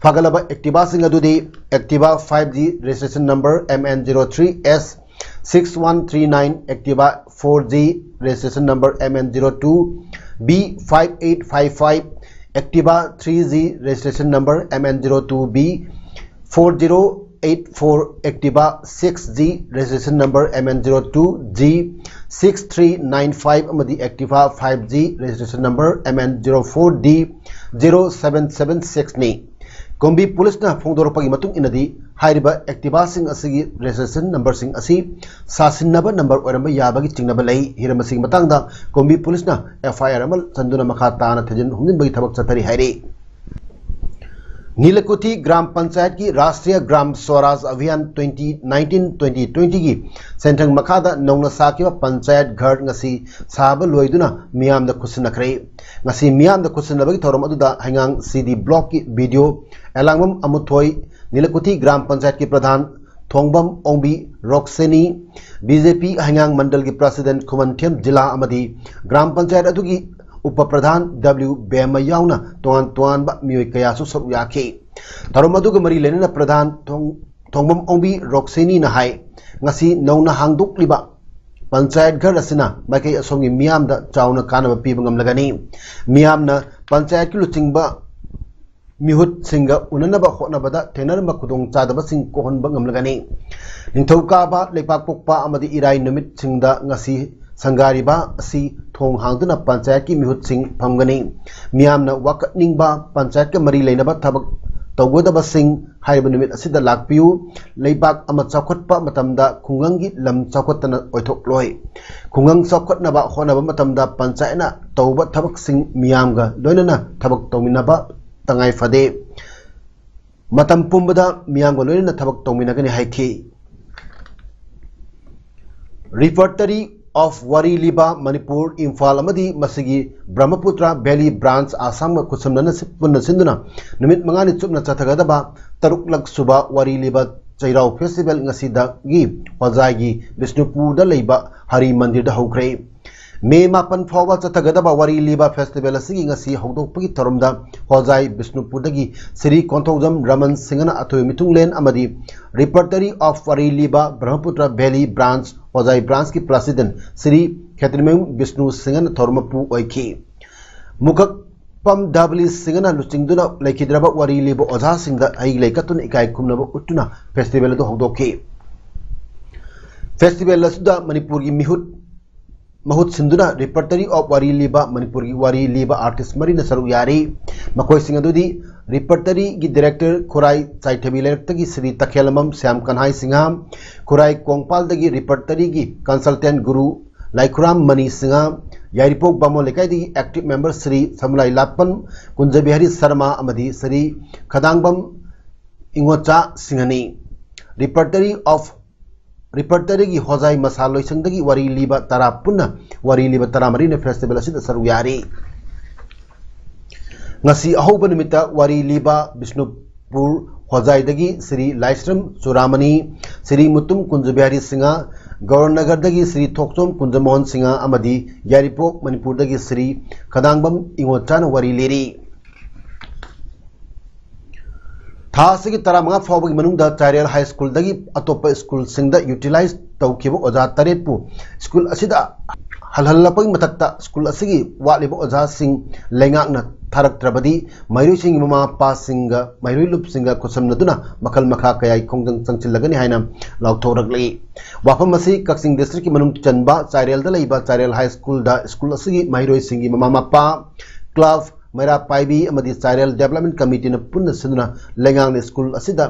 ꯐꯥꯒꯠꯂꯕ ꯑꯦꯛꯇꯤꯚꯥꯁꯤꯡ ꯑꯗꯨꯗꯤ Activa five G registration number M N zero three S six one three nine, Activa four G registration number M N zero two B five eight five five, Activa three G registration number M N zero two B four zero eight four, Activa six G registration number M N zero two G six three nine five ꯑꯃꯗꯤ Activa five G registration number M N zero four D zero seven seven six ꯅꯤ꯫ ꯀꯨꯝꯕꯤ ꯄꯨꯂꯤꯁꯅ ꯐꯣꯡꯗꯣꯔꯛꯄꯒꯤ ꯃꯇꯨꯡ ꯏꯟꯅꯗꯤ, ꯍꯥꯏꯔꯤꯕ ꯑꯦꯛꯇꯤꯚꯥꯁꯤꯡ ꯑꯁꯤꯒꯤ ꯔꯦꯖꯤꯁꯇ꯭ꯔꯦꯁꯟ ꯅꯝꯕꯔꯁꯤꯡ ꯑꯁꯤ ꯁꯥꯁꯤꯟꯅꯕ ꯅꯝꯕꯔ ꯑꯣꯏꯔꯝꯕ ꯌꯥꯕꯒꯤ ꯆꯤꯡꯅꯕ ꯂꯩ꯫ ꯍꯤꯔꯝ ꯑꯁꯤꯒꯤ ꯃꯇꯥꯡꯗ ꯀꯨꯝꯕꯤ ꯄꯨꯂꯤꯁꯅ F I R ꯑꯃ ꯆꯟꯗꯨꯅ ꯃꯈꯥ ꯇꯥꯅ ꯊꯤꯖꯤꯟ ꯍꯨꯝꯖꯤꯟꯕꯒꯤ ꯊꯕꯛ ꯆꯠꯊꯔꯤ ꯍꯥꯏꯔꯤ꯫ ꯅꯤꯂꯀꯨꯊꯤ ꯒ꯭ꯔꯥꯝ ꯄꯟꯆꯥꯌꯠꯀꯤ ꯔꯥꯁꯇ꯭ꯔꯤꯌꯥ ꯒ꯭ꯔꯥꯝ ꯁ꯭ꯋꯔꯥꯖ ꯑꯚꯤꯌꯥꯟ twenty nineteen twenty twenty ꯒꯤ ꯁꯦꯟꯊꯪ ꯃꯈꯥꯗ ꯅꯧꯅ ꯁꯥꯈꯤꯕ ꯄꯟꯆꯥꯌꯠ ꯘꯔ ꯉꯁꯤ ꯁꯥꯕ ꯂꯣꯏꯗꯨꯅ ꯃꯤꯌꯥꯝꯗ ꯈꯨꯠꯁꯤꯟꯅꯈ꯭ꯔꯦ꯫ ꯉꯁꯤ ꯃꯤꯌꯥꯝꯗ ꯈꯨꯠꯁꯤꯟꯅꯕꯒꯤ ꯊꯧꯔꯝ ꯑꯗꯨꯗ ꯍꯩꯉꯥꯡ C D blockꯀꯤ B D O Elangbam Amuthoi, Nilakuthi gram ꯄꯟꯆꯥꯌꯠꯀꯤ ꯄ꯭ꯔꯙꯥꯟ ꯊꯣꯡꯕꯝ ꯑꯣꯡꯕꯤ ꯔꯣꯛꯁꯦꯅꯤ, B J P ꯍꯩꯉꯥꯡ ꯃꯟꯗꯜꯒꯤ president ꯈꯨꯃꯟꯊꯦꯝ ꯖꯤꯂꯥ ꯑꯃꯗꯤ ꯒ꯭ꯔꯥꯝ ꯄꯟꯆꯥꯌꯠ ꯑꯗꯨꯒꯤ ꯎꯄ ꯄ꯭ꯔꯙꯥꯟ W ꯕꯦꯝꯃ ꯌꯥꯎꯅ ꯇꯣꯉꯥꯟ ꯇꯣꯉꯥꯟꯕ ꯃꯤꯑꯣꯏ ꯀꯌꯥꯁꯨ ꯁꯔꯨꯛ ꯌꯥꯈꯤ꯫ ꯊꯧꯔꯝ ꯑꯗꯨꯒ ꯃꯔꯤ ꯂꯩꯅꯅ ꯄ꯭ꯔꯙꯥꯟ ꯊꯣꯡ-, ꯊꯣꯡꯕꯝ ꯑꯣꯡꯕꯤ ꯔꯣꯛꯁꯦꯅꯤꯅ ꯍꯥꯏ, ꯉꯁꯤ ꯅꯧꯅ ꯍꯥꯡꯗꯣꯛꯂꯤꯕ ꯄꯟꯆꯥꯌꯠ ꯘꯔ ꯑꯁꯤꯅ ꯃꯥꯏꯀꯩ ꯑꯁꯣꯝꯒꯤ ꯃꯤꯌꯥꯝꯗ ꯆꯥꯎꯅ ꯀꯥꯟꯅꯕ ꯄꯤꯕ ꯉꯝꯂꯒꯅꯤ꯫ ꯃꯤꯌꯥꯝꯅ ꯄꯟꯆꯥꯌꯠꯀꯤ ꯂꯨꯆꯤꯡꯕ ꯃꯤꯍꯨꯠꯁꯤꯡꯒ ꯎꯅꯅꯕ ꯍꯣꯠꯅꯕꯗ ꯊꯦꯡꯅꯔꯝꯕ ꯈꯨꯗꯣꯡꯆꯥꯗꯕꯁꯤꯡ ꯀꯣꯛꯍꯟꯕ ꯉꯝꯂꯒꯅꯤ꯫ ꯅꯤꯡꯊꯧꯀꯥꯕ, ꯂꯩꯄꯥꯛꯄꯣꯛꯄ ꯑꯃꯗꯤ ꯏꯔꯥꯏ ꯅꯨꯃꯤꯠꯁꯤꯡꯗ ꯉꯁꯤ ꯁꯪꯒꯥꯔꯤꯕ ꯑꯁꯤ ꯊꯣꯡ ꯍꯥꯡꯗꯨꯅ ꯄꯟꯆꯥꯌꯠꯀꯤ ꯃꯤꯍꯨꯠꯁꯤꯡ ꯐꯝꯒꯅꯤ꯫ ꯃꯤꯌꯥꯝꯅ ꯋꯥꯀꯠꯅꯤꯡꯕ ꯄꯟꯆꯥꯌꯠꯀ ꯃꯔꯤ ꯂꯩꯅꯕ ꯊꯕꯛ ꯇꯧꯒꯗꯕꯁꯤꯡ ꯍꯥꯏꯔꯤꯕ ꯅꯨꯃꯤꯠ ꯑꯁꯤꯗ ꯂꯥꯛꯄꯤꯌꯨ꯫ ꯂꯩꯕꯥꯛ ꯑꯃ ꯆꯥꯎꯈꯠꯄ ꯃꯇꯝꯗ ꯈꯨꯡꯒꯪꯒꯤ ꯂꯝ ꯆꯥꯎꯈꯠꯇꯅ ꯑꯣꯏꯊꯣꯛꯂꯣꯏ꯫ ꯈꯨꯡꯒꯪ ꯆꯥꯎꯈꯠꯅꯕ ꯍꯣꯠꯅꯕ ꯃꯇꯝꯗ ꯄꯟꯆꯥꯌꯠꯅ ꯇꯧꯕ ꯊꯕꯛꯁꯤꯡ ꯃꯤꯌꯥꯝꯒ ꯂꯣꯏꯅꯅ ꯊꯕꯛ ꯇꯧꯃꯤꯟꯅꯕ ꯇꯉꯥꯏ ꯐꯗꯦ꯫ ꯃꯇꯝ ꯄꯨꯝꯕꯗ ꯃꯤꯌꯥꯝꯒ ꯂꯣꯏꯅꯅ ꯊꯕꯛ ꯇꯧꯃꯤꯟꯅꯒꯅꯤ ꯍꯥꯏꯈꯤ꯫ Repertory of ꯋꯥꯔꯤ ꯂꯤꯕ ꯃꯅꯤꯄꯨꯔ, ꯏꯝꯐꯥꯜ ꯑꯃꯗꯤ ꯃꯁꯤꯒꯤ ꯕ꯭ꯔꯍ꯭ꯃꯄꯨꯇ꯭ꯔ ꯚꯦꯂꯤ ꯕ꯭ꯔꯥꯟꯆ ꯑꯁꯥꯝꯒ ꯈꯨꯠꯁꯝꯅꯅ ꯁꯤ-, ꯄꯨꯟꯅ ꯁꯤꯟꯗꯨꯅ ꯅꯨꯃꯤꯠ ꯃꯉꯥꯅꯤ ꯆꯨꯞꯅ ꯆꯠꯊꯒꯗꯕ ꯇꯔꯨꯛꯂꯛ ꯁꯨꯕ ꯋꯥꯔꯤ ꯂꯤꯕ ꯆꯩꯔꯥꯎ ꯐꯦꯁꯇꯤꯚꯦꯜ ꯉꯁꯤꯗꯒꯤ ꯍꯣꯖꯥꯏꯒꯤ ꯕꯤꯁꯅꯨꯄꯨꯔꯗ ꯂꯩꯕ ꯍꯔꯤ ꯃꯟꯗꯤꯔꯗ ꯍꯧꯈ꯭ꯔꯦ꯫ ꯃꯦ ꯃꯥꯄꯟ ꯐꯥꯎꯕ ꯆꯠꯊꯒꯗꯕ ꯋꯥꯔꯤ ꯂꯤꯕ ꯐꯦꯁꯇꯤꯚꯦꯜ ꯑꯁꯤꯒꯤ ꯉꯁꯤ ꯍꯧꯗꯣꯛꯄꯒꯤ ꯊꯧꯔꯝꯗ ꯍꯣꯖꯥꯏ ꯕꯤꯁꯅꯨꯄꯨꯔꯗꯒꯤ ꯁ꯭ꯔꯤ ꯀꯣꯟꯊꯧꯖꯝ ꯔꯃꯟ ꯁꯤꯡꯍꯅ ꯑꯊꯣꯏꯕ ꯃꯤꯊꯨꯡꯂꯦꯟ ꯑꯃꯗꯤ Repertory of ꯋꯥꯔꯤ ꯂꯤꯕ ꯕ꯭ꯔꯍ꯭ꯃꯄꯨꯇ꯭ꯔ ꯚꯦꯂꯤ ꯕ꯭ꯔꯥꯟꯆ ꯍꯣꯖꯥꯏ ꯕ꯭ꯔꯥꯟꯆꯀꯤ ꯄ꯭ꯔꯁꯤꯗꯦꯟ ꯁ꯭ꯔꯤ ꯈꯦꯇ꯭ꯔꯤꯃꯌꯨꯝ ꯕꯤꯁꯅꯨ ꯁꯤꯡꯍꯅ ꯊꯧꯔꯝ ꯃꯄꯨ ꯑꯣꯏꯈꯤ꯫ ꯃꯨꯈꯛꯄꯝ ꯙꯕꯂꯤ ꯁꯤꯡꯍꯅ ꯂꯨꯆꯤꯡꯗꯨꯅ ꯂꯩꯈꯤꯗ꯭ꯔꯕ ꯋꯥꯔꯤ ꯂꯤꯕ ꯑꯣꯖꯥꯁꯤꯡꯗ ꯍꯩ ꯂꯩ ꯀꯠꯇꯨꯅ ꯏꯀꯥꯏ ꯈꯨꯝꯅꯕ ꯎꯠꯇꯨꯅ ꯐꯦꯁꯇꯤꯚꯦꯜ ꯑꯗꯨ ꯍꯧꯗꯣꯛꯈꯤ꯫ ꯐꯦꯁꯇꯤꯚꯦꯜ ꯑꯁꯤꯗ ꯃꯅꯤꯄꯨꯔꯒꯤ ꯃꯤꯍꯨꯠ ꯃꯍꯨꯠ ꯁꯤꯟꯗꯨꯅ Repertory of ꯋꯥꯔꯤ ꯂꯤꯕ ꯃꯅꯤꯄꯨꯔꯒꯤ ꯋꯥꯔꯤ ꯂꯤꯕ ꯑꯥꯔꯇꯤꯁ ꯃꯔꯤꯅ ꯁꯔꯨꯛ ꯌꯥꯔꯤ꯫ ꯃꯈꯣꯏꯁꯤꯡ ꯑꯗꯨꯗꯤ Repertoryꯒꯤ ꯗꯤꯔꯦꯛꯇꯔ ꯈꯨꯔꯥꯏ ꯆꯥꯏꯊꯕꯤ ꯂꯩꯔꯛꯇꯒꯤ ꯁ꯭ꯔꯤ ꯇꯈꯦꯜꯂꯝꯕꯝ ꯁ꯭ꯌꯥꯝ ꯀꯟꯍꯥꯏ ꯁꯤꯡꯍ, ꯈꯨꯔꯥꯏ ꯀꯣꯡꯄꯥꯜꯗꯒꯤ Repertoryꯒꯤ ꯀꯟꯁꯜꯇꯦꯟ ꯒꯨꯔꯨ ꯂꯥꯏꯈꯨꯔꯥꯝ ꯃꯅꯤ ꯁꯤꯡꯍ, ꯌꯥꯏꯔꯤꯄꯣꯛ ꯕꯥꯃꯣꯟ ꯂꯩꯀꯥꯏꯗꯒꯤ ꯑꯦꯛꯇꯤꯚ ꯃꯦꯝꯕꯔ ꯁ꯭ꯔꯤ ꯁꯃꯨꯂꯥꯏ ꯂꯥꯠꯄꯝ ꯀꯨꯟꯖꯕꯤꯍꯥꯔꯤ ꯁꯔꯃ ꯑꯃꯗꯤ ꯁ꯭ꯔꯤ ꯈꯗꯥꯡꯕꯝ ꯏꯉꯣꯆꯥ ꯁꯤꯡꯍꯅꯤ꯫ Repertory of Repertoryꯒꯤ ꯍꯣꯖꯥꯏ ꯃꯁꯥ ꯂꯣꯏꯁꯪꯗꯒꯤ ꯋꯥꯔꯤ ꯂꯤꯕ ꯇꯔꯥ ꯄꯨꯟꯅ ꯋꯥꯔꯤ ꯂꯤꯕ ꯇꯔꯥꯃꯔꯤꯅ ꯐꯦꯁꯇꯤꯚꯦꯜ ꯑꯁꯤꯗ ꯁꯔꯨꯛ ꯌꯥꯔꯤ꯫ ꯉꯁꯤ ꯑꯍꯧꯕ ꯅꯨꯃꯤꯠꯇ ꯋꯥꯔꯤ ꯂꯤꯕ ꯕꯤꯁꯅꯨꯄꯨꯔ ꯍꯣꯖꯥꯏꯗꯒꯤ ꯁ꯭ꯔꯤ ꯂꯥꯏꯁ꯭ꯔꯝ ꯆꯨꯔꯥꯃꯅꯤ, ꯁ꯭ꯔꯤ ꯃꯨꯇꯨꯝ ꯀꯨꯟꯖꯕꯤꯍꯥꯔꯤ ꯁꯤꯡꯍ, ꯒꯧꯔꯅꯒꯔꯗꯒꯤ ꯁ꯭ꯔꯤ ꯊꯣꯛꯆꯣꯝ ꯀꯨꯟꯖꯃꯣꯍꯟ ꯁꯤꯡꯍ ꯑꯃꯗꯤ ꯌꯥꯏꯔꯤꯄꯣꯛ ꯃꯅꯤꯄꯨꯔꯗꯒꯤ ꯁ꯭ꯔꯤ ꯈꯗꯥꯡꯕꯝ ꯏꯉꯣꯆꯥꯅ ꯋꯥꯔꯤ ꯂꯤꯔꯤ꯫ ꯊꯥ ꯑꯁꯤꯒꯤ ꯇꯔꯥꯃꯉꯥ ꯐꯥꯎꯕꯒꯤ ꯃꯅꯨꯡꯗ ꯆꯥꯏꯔꯦꯜ ꯍꯥꯏ ꯁ꯭ꯀꯨꯜꯗꯒꯤ ꯑꯇꯣꯞꯄ ꯁ꯭ꯀꯨꯜꯁꯤꯡꯗ ꯌꯨꯇꯤꯂꯥꯏꯖ ꯇꯧꯈꯤꯕ ꯑꯣꯖꯥ ꯇꯔꯦꯠꯄꯨ ꯁ꯭ꯀꯨꯜ ꯑꯁꯤꯗ ꯍꯜꯍꯜꯂꯛꯄꯒꯤ ꯃꯊꯛꯇ ꯁ꯭ꯀꯨꯜ ꯑꯁꯤꯒꯤ ꯋꯥꯠꯂꯤꯕ ꯑꯣꯖꯥꯁꯤꯡ ꯂꯩꯉꯥꯛꯅ ꯊꯥꯔꯛꯇ꯭ꯔꯕꯗꯤ ꯃꯍꯩꯔꯣꯏꯁꯤꯡꯒꯤ ꯃꯃꯥ ꯃꯄꯥꯁꯤꯡꯒ ꯃꯍꯩꯔꯣꯏ ꯂꯨꯞꯁꯤꯡꯒ ꯈꯨꯠꯁꯝꯅꯗꯨꯅ ꯃꯈꯜ ꯃꯈꯥ ꯀꯌꯥꯒꯤ ꯈꯣꯡꯖꯪ ꯆꯪꯁꯤꯜꯂꯒꯅꯤ ꯍꯥꯏꯅ ꯂꯥꯎꯊꯣꯛꯂꯛꯂꯤ꯫ ꯋꯥꯐꯝ ꯑꯁꯤ ꯀꯛꯆꯤꯡ ꯗꯤꯁꯇ꯭ꯔꯤꯛꯀꯤ ꯃꯅꯨꯡ ꯆꯟꯕ ꯆꯥꯏꯔꯦꯜꯗ ꯂꯩꯕ ꯆꯥꯏꯔꯦꯜ ꯍꯥꯏ ꯁ꯭ꯀꯨꯜꯗ ꯁ꯭ꯀꯨꯜ ꯑꯁꯤꯒꯤ ꯃꯍꯩꯔꯣꯏꯁꯤꯡꯒꯤ ꯃꯃꯥ ꯃꯄꯥ, ꯀ꯭ꯂꯕ, ꯃꯩꯔꯥ ꯄꯥꯏꯕꯤ ꯑꯃꯗꯤ ꯆꯥꯏꯔꯦꯜ ꯗꯦꯕꯂꯞꯃꯦꯟ ꯀꯃꯤꯇꯤꯅ ꯄꯨꯟꯅ ꯁꯤꯟꯗꯨꯅ ꯂꯩꯉꯥꯛꯅ ꯁ꯭ꯀꯨꯜ ꯑꯁꯤꯗ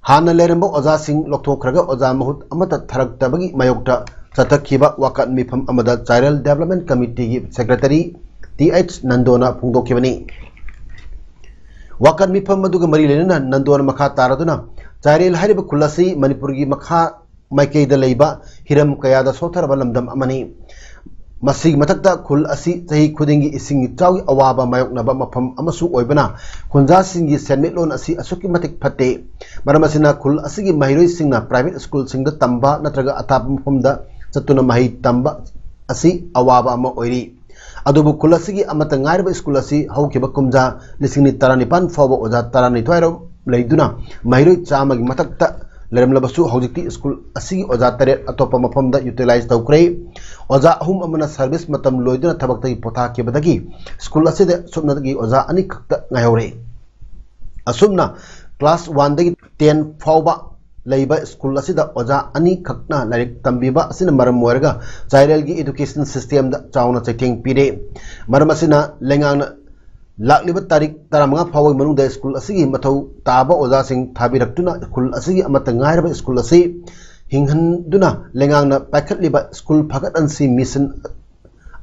ꯍꯥꯟꯅ ꯂꯩꯔꯝꯕ ꯑꯣꯖꯥꯁꯤꯡ ꯂꯧꯊꯣꯛꯈ꯭ꯔꯒ ꯑꯣꯖꯥ ꯃꯍꯨꯠ ꯑꯃꯠꯇ ꯊꯥꯔꯛꯇꯕꯒꯤ ꯃꯥꯌꯣꯛꯇ ꯆꯠꯊꯈꯤꯕ ꯋꯥꯀꯠ ꯃꯤꯐꯝ ꯑꯃꯗ ꯆꯥꯏꯔꯦꯜ ꯗꯦꯕꯂꯞꯃꯦꯟ ꯀꯃꯤꯇꯤꯒꯤ ꯁꯦꯀ꯭ꯔꯦꯇꯔꯤ ꯇꯤ ꯑꯩꯆ ꯅꯟꯗꯣꯅ ꯐꯣꯡꯗꯣꯛꯈꯤꯕꯅꯤ꯫ ꯋꯥꯀꯠ ꯃꯤꯐꯝ ꯑꯗꯨꯒ ꯃꯔꯤ ꯂꯩꯅꯅ ꯅꯟꯗꯣꯅ ꯃꯈꯥ ꯇꯥꯔꯗꯨꯅ ꯆꯥꯏꯔꯦꯜ ꯍꯥꯏꯔꯤꯕ ꯈꯨꯜ ꯑꯁꯤ ꯃꯅꯤꯄꯨꯔꯒꯤ ꯃꯈꯥ ꯃꯥꯏꯀꯩꯗ ꯂꯩꯕ ꯍꯤꯔꯝ ꯀꯌꯥꯗ ꯁꯣꯠꯊꯔꯕ ꯂꯝꯗꯝ ꯑꯃꯅꯤ꯫ ꯃꯁꯤꯒꯤ ꯃꯊꯛꯇ ꯈꯨꯜ ꯑꯁꯤ ꯆꯍꯤ ꯈꯨꯗꯤꯡꯒꯤ ꯏꯁꯤꯡ ꯏꯆꯥꯎꯒꯤ ꯑꯋꯥꯕ ꯃꯥꯌꯣꯛꯅꯕ ꯃꯐꯝ ꯑꯃꯁꯨ ꯑꯣꯏꯕꯅ ꯈꯨꯟꯖꯥꯁꯤꯡꯒꯤ ꯁꯦꯟꯃꯤꯠꯂꯣꯟ ꯑꯁꯤ ꯑꯁꯨꯛꯀꯤ ꯃꯇꯤꯛ ꯐꯠꯇꯦ꯫ ꯃꯔꯝ ꯑꯁꯤꯅ ꯈꯨꯜ ꯑꯁꯤꯒꯤ ꯃꯍꯩꯔꯣꯏꯁꯤꯡꯅ ꯄ꯭ꯔꯥꯏꯚꯦꯠ ꯁ꯭ꯀꯨꯜꯁꯤꯡꯗ ꯇꯝꯕ ꯅꯠꯇ꯭ꯔꯒ ꯑꯊꯥꯞꯄ ꯃꯐꯝꯗ ꯆꯠꯇꯨꯅ ꯃꯍꯩ ꯇꯝꯕ ꯑꯁꯤ ꯑꯋꯥꯕ ꯑꯃ ꯑꯣꯏꯔꯤ꯫ ꯑꯗꯨꯕꯨ ꯈꯨꯜ ꯑꯁꯤꯒꯤ ꯑꯃꯠꯇ ꯉꯥꯏꯔꯕ ꯁ꯭ꯀꯨꯜ ꯑꯁꯤ ꯍꯧꯈꯤꯕ ꯀꯨꯝꯖꯥ ꯂꯤꯁꯤꯡ ꯑꯅꯤ ꯇꯔꯥꯅꯤꯄꯥꯟ ꯐꯥꯎꯕ ꯑꯣꯖꯥ ꯇꯔꯥꯅꯤꯊꯣꯏ ꯔꯣꯝ ꯂꯩꯗꯨꯅ ꯃꯍꯩꯔꯣꯏ ꯆꯥꯝꯃꯒꯤ ꯃꯊꯛꯇ ꯂꯩꯔꯝꯂꯕꯁꯨ ꯍꯧꯖꯤꯛꯇꯤ ꯁ꯭ꯀꯨꯜ ꯑꯁꯤꯒꯤ ꯑꯣꯖꯥ ꯇꯔꯦꯠ ꯑꯇꯣꯞꯄ ꯃꯐꯝꯗ ꯌꯨꯇꯤꯂꯥꯏꯖ ꯇꯧꯈ꯭ꯔꯦ꯫ ꯑꯣꯖꯥ ꯑꯍꯨꯝ ꯑꯃꯅ ꯁꯔꯚꯤꯁ ꯃꯇꯝ ꯂꯣꯏꯗꯨꯅ ꯊꯕꯛꯇꯒꯤ ꯄꯣꯊꯥꯈꯤꯕꯗꯒꯤ ꯁ꯭ꯀꯨꯜ ꯑꯁꯤꯗ ꯁꯨꯞꯅꯇꯒꯤ ꯑꯣꯖꯥ ꯑꯅꯤꯈꯛꯇ ꯉꯥꯏꯍꯧꯔꯦ꯫ ꯑꯁꯨꯝꯅ ꯀ꯭ꯂꯥꯁ ꯋꯥꯟꯗꯒꯤ ꯇꯦꯟ ꯐꯥꯎꯕ ꯂꯩꯕ ꯁ꯭ꯀꯨꯜ ꯑꯁꯤꯗ ꯑꯣꯖꯥ ꯑꯅꯤꯈꯛꯅ ꯂꯥꯏꯔꯤꯛ ꯇꯝꯕꯤꯕ ꯑꯁꯤꯅ ꯃꯔꯝ ꯑꯣꯏꯔꯒ ꯆꯥꯏꯔꯦꯜꯒꯤ ꯏꯗꯨꯀꯦꯁꯟ ꯁꯤꯁꯇꯦꯝꯗ ꯆꯥꯎꯅ ꯆꯩꯊꯦꯡ ꯄꯤꯔꯦ꯫ ꯃꯔꯝ ꯑꯁꯤꯅ ꯂꯩꯉꯥꯛꯅ ꯂꯥꯛꯂꯤꯕ ꯇꯥꯔꯤꯛ ꯇꯔꯥꯃꯉꯥ ꯐꯥꯎꯕꯒꯤ ꯃꯅꯨꯡꯗ ꯁ꯭ꯀꯨꯜ ꯑꯁꯤꯒꯤ ꯃꯊꯧ ꯇꯥꯕ ꯑꯣꯖꯥꯁꯤꯡ ꯊꯥꯕꯤꯔꯛꯇꯨꯅ ꯈꯨꯜ ꯑꯁꯤꯒꯤ ꯑꯃꯠꯇ ꯉꯥꯏꯔꯕ ꯁ꯭ꯀꯨꯜ ꯑꯁꯤ ꯍꯤꯡꯍꯟꯗꯨꯅ ꯂꯩꯉꯥꯛꯅ ꯄꯥꯏꯈꯠꯂꯤꯕ ꯁ꯭ꯀꯨꯜ ꯐꯒꯠꯍꯟꯁꯤ ꯃꯤꯁꯟ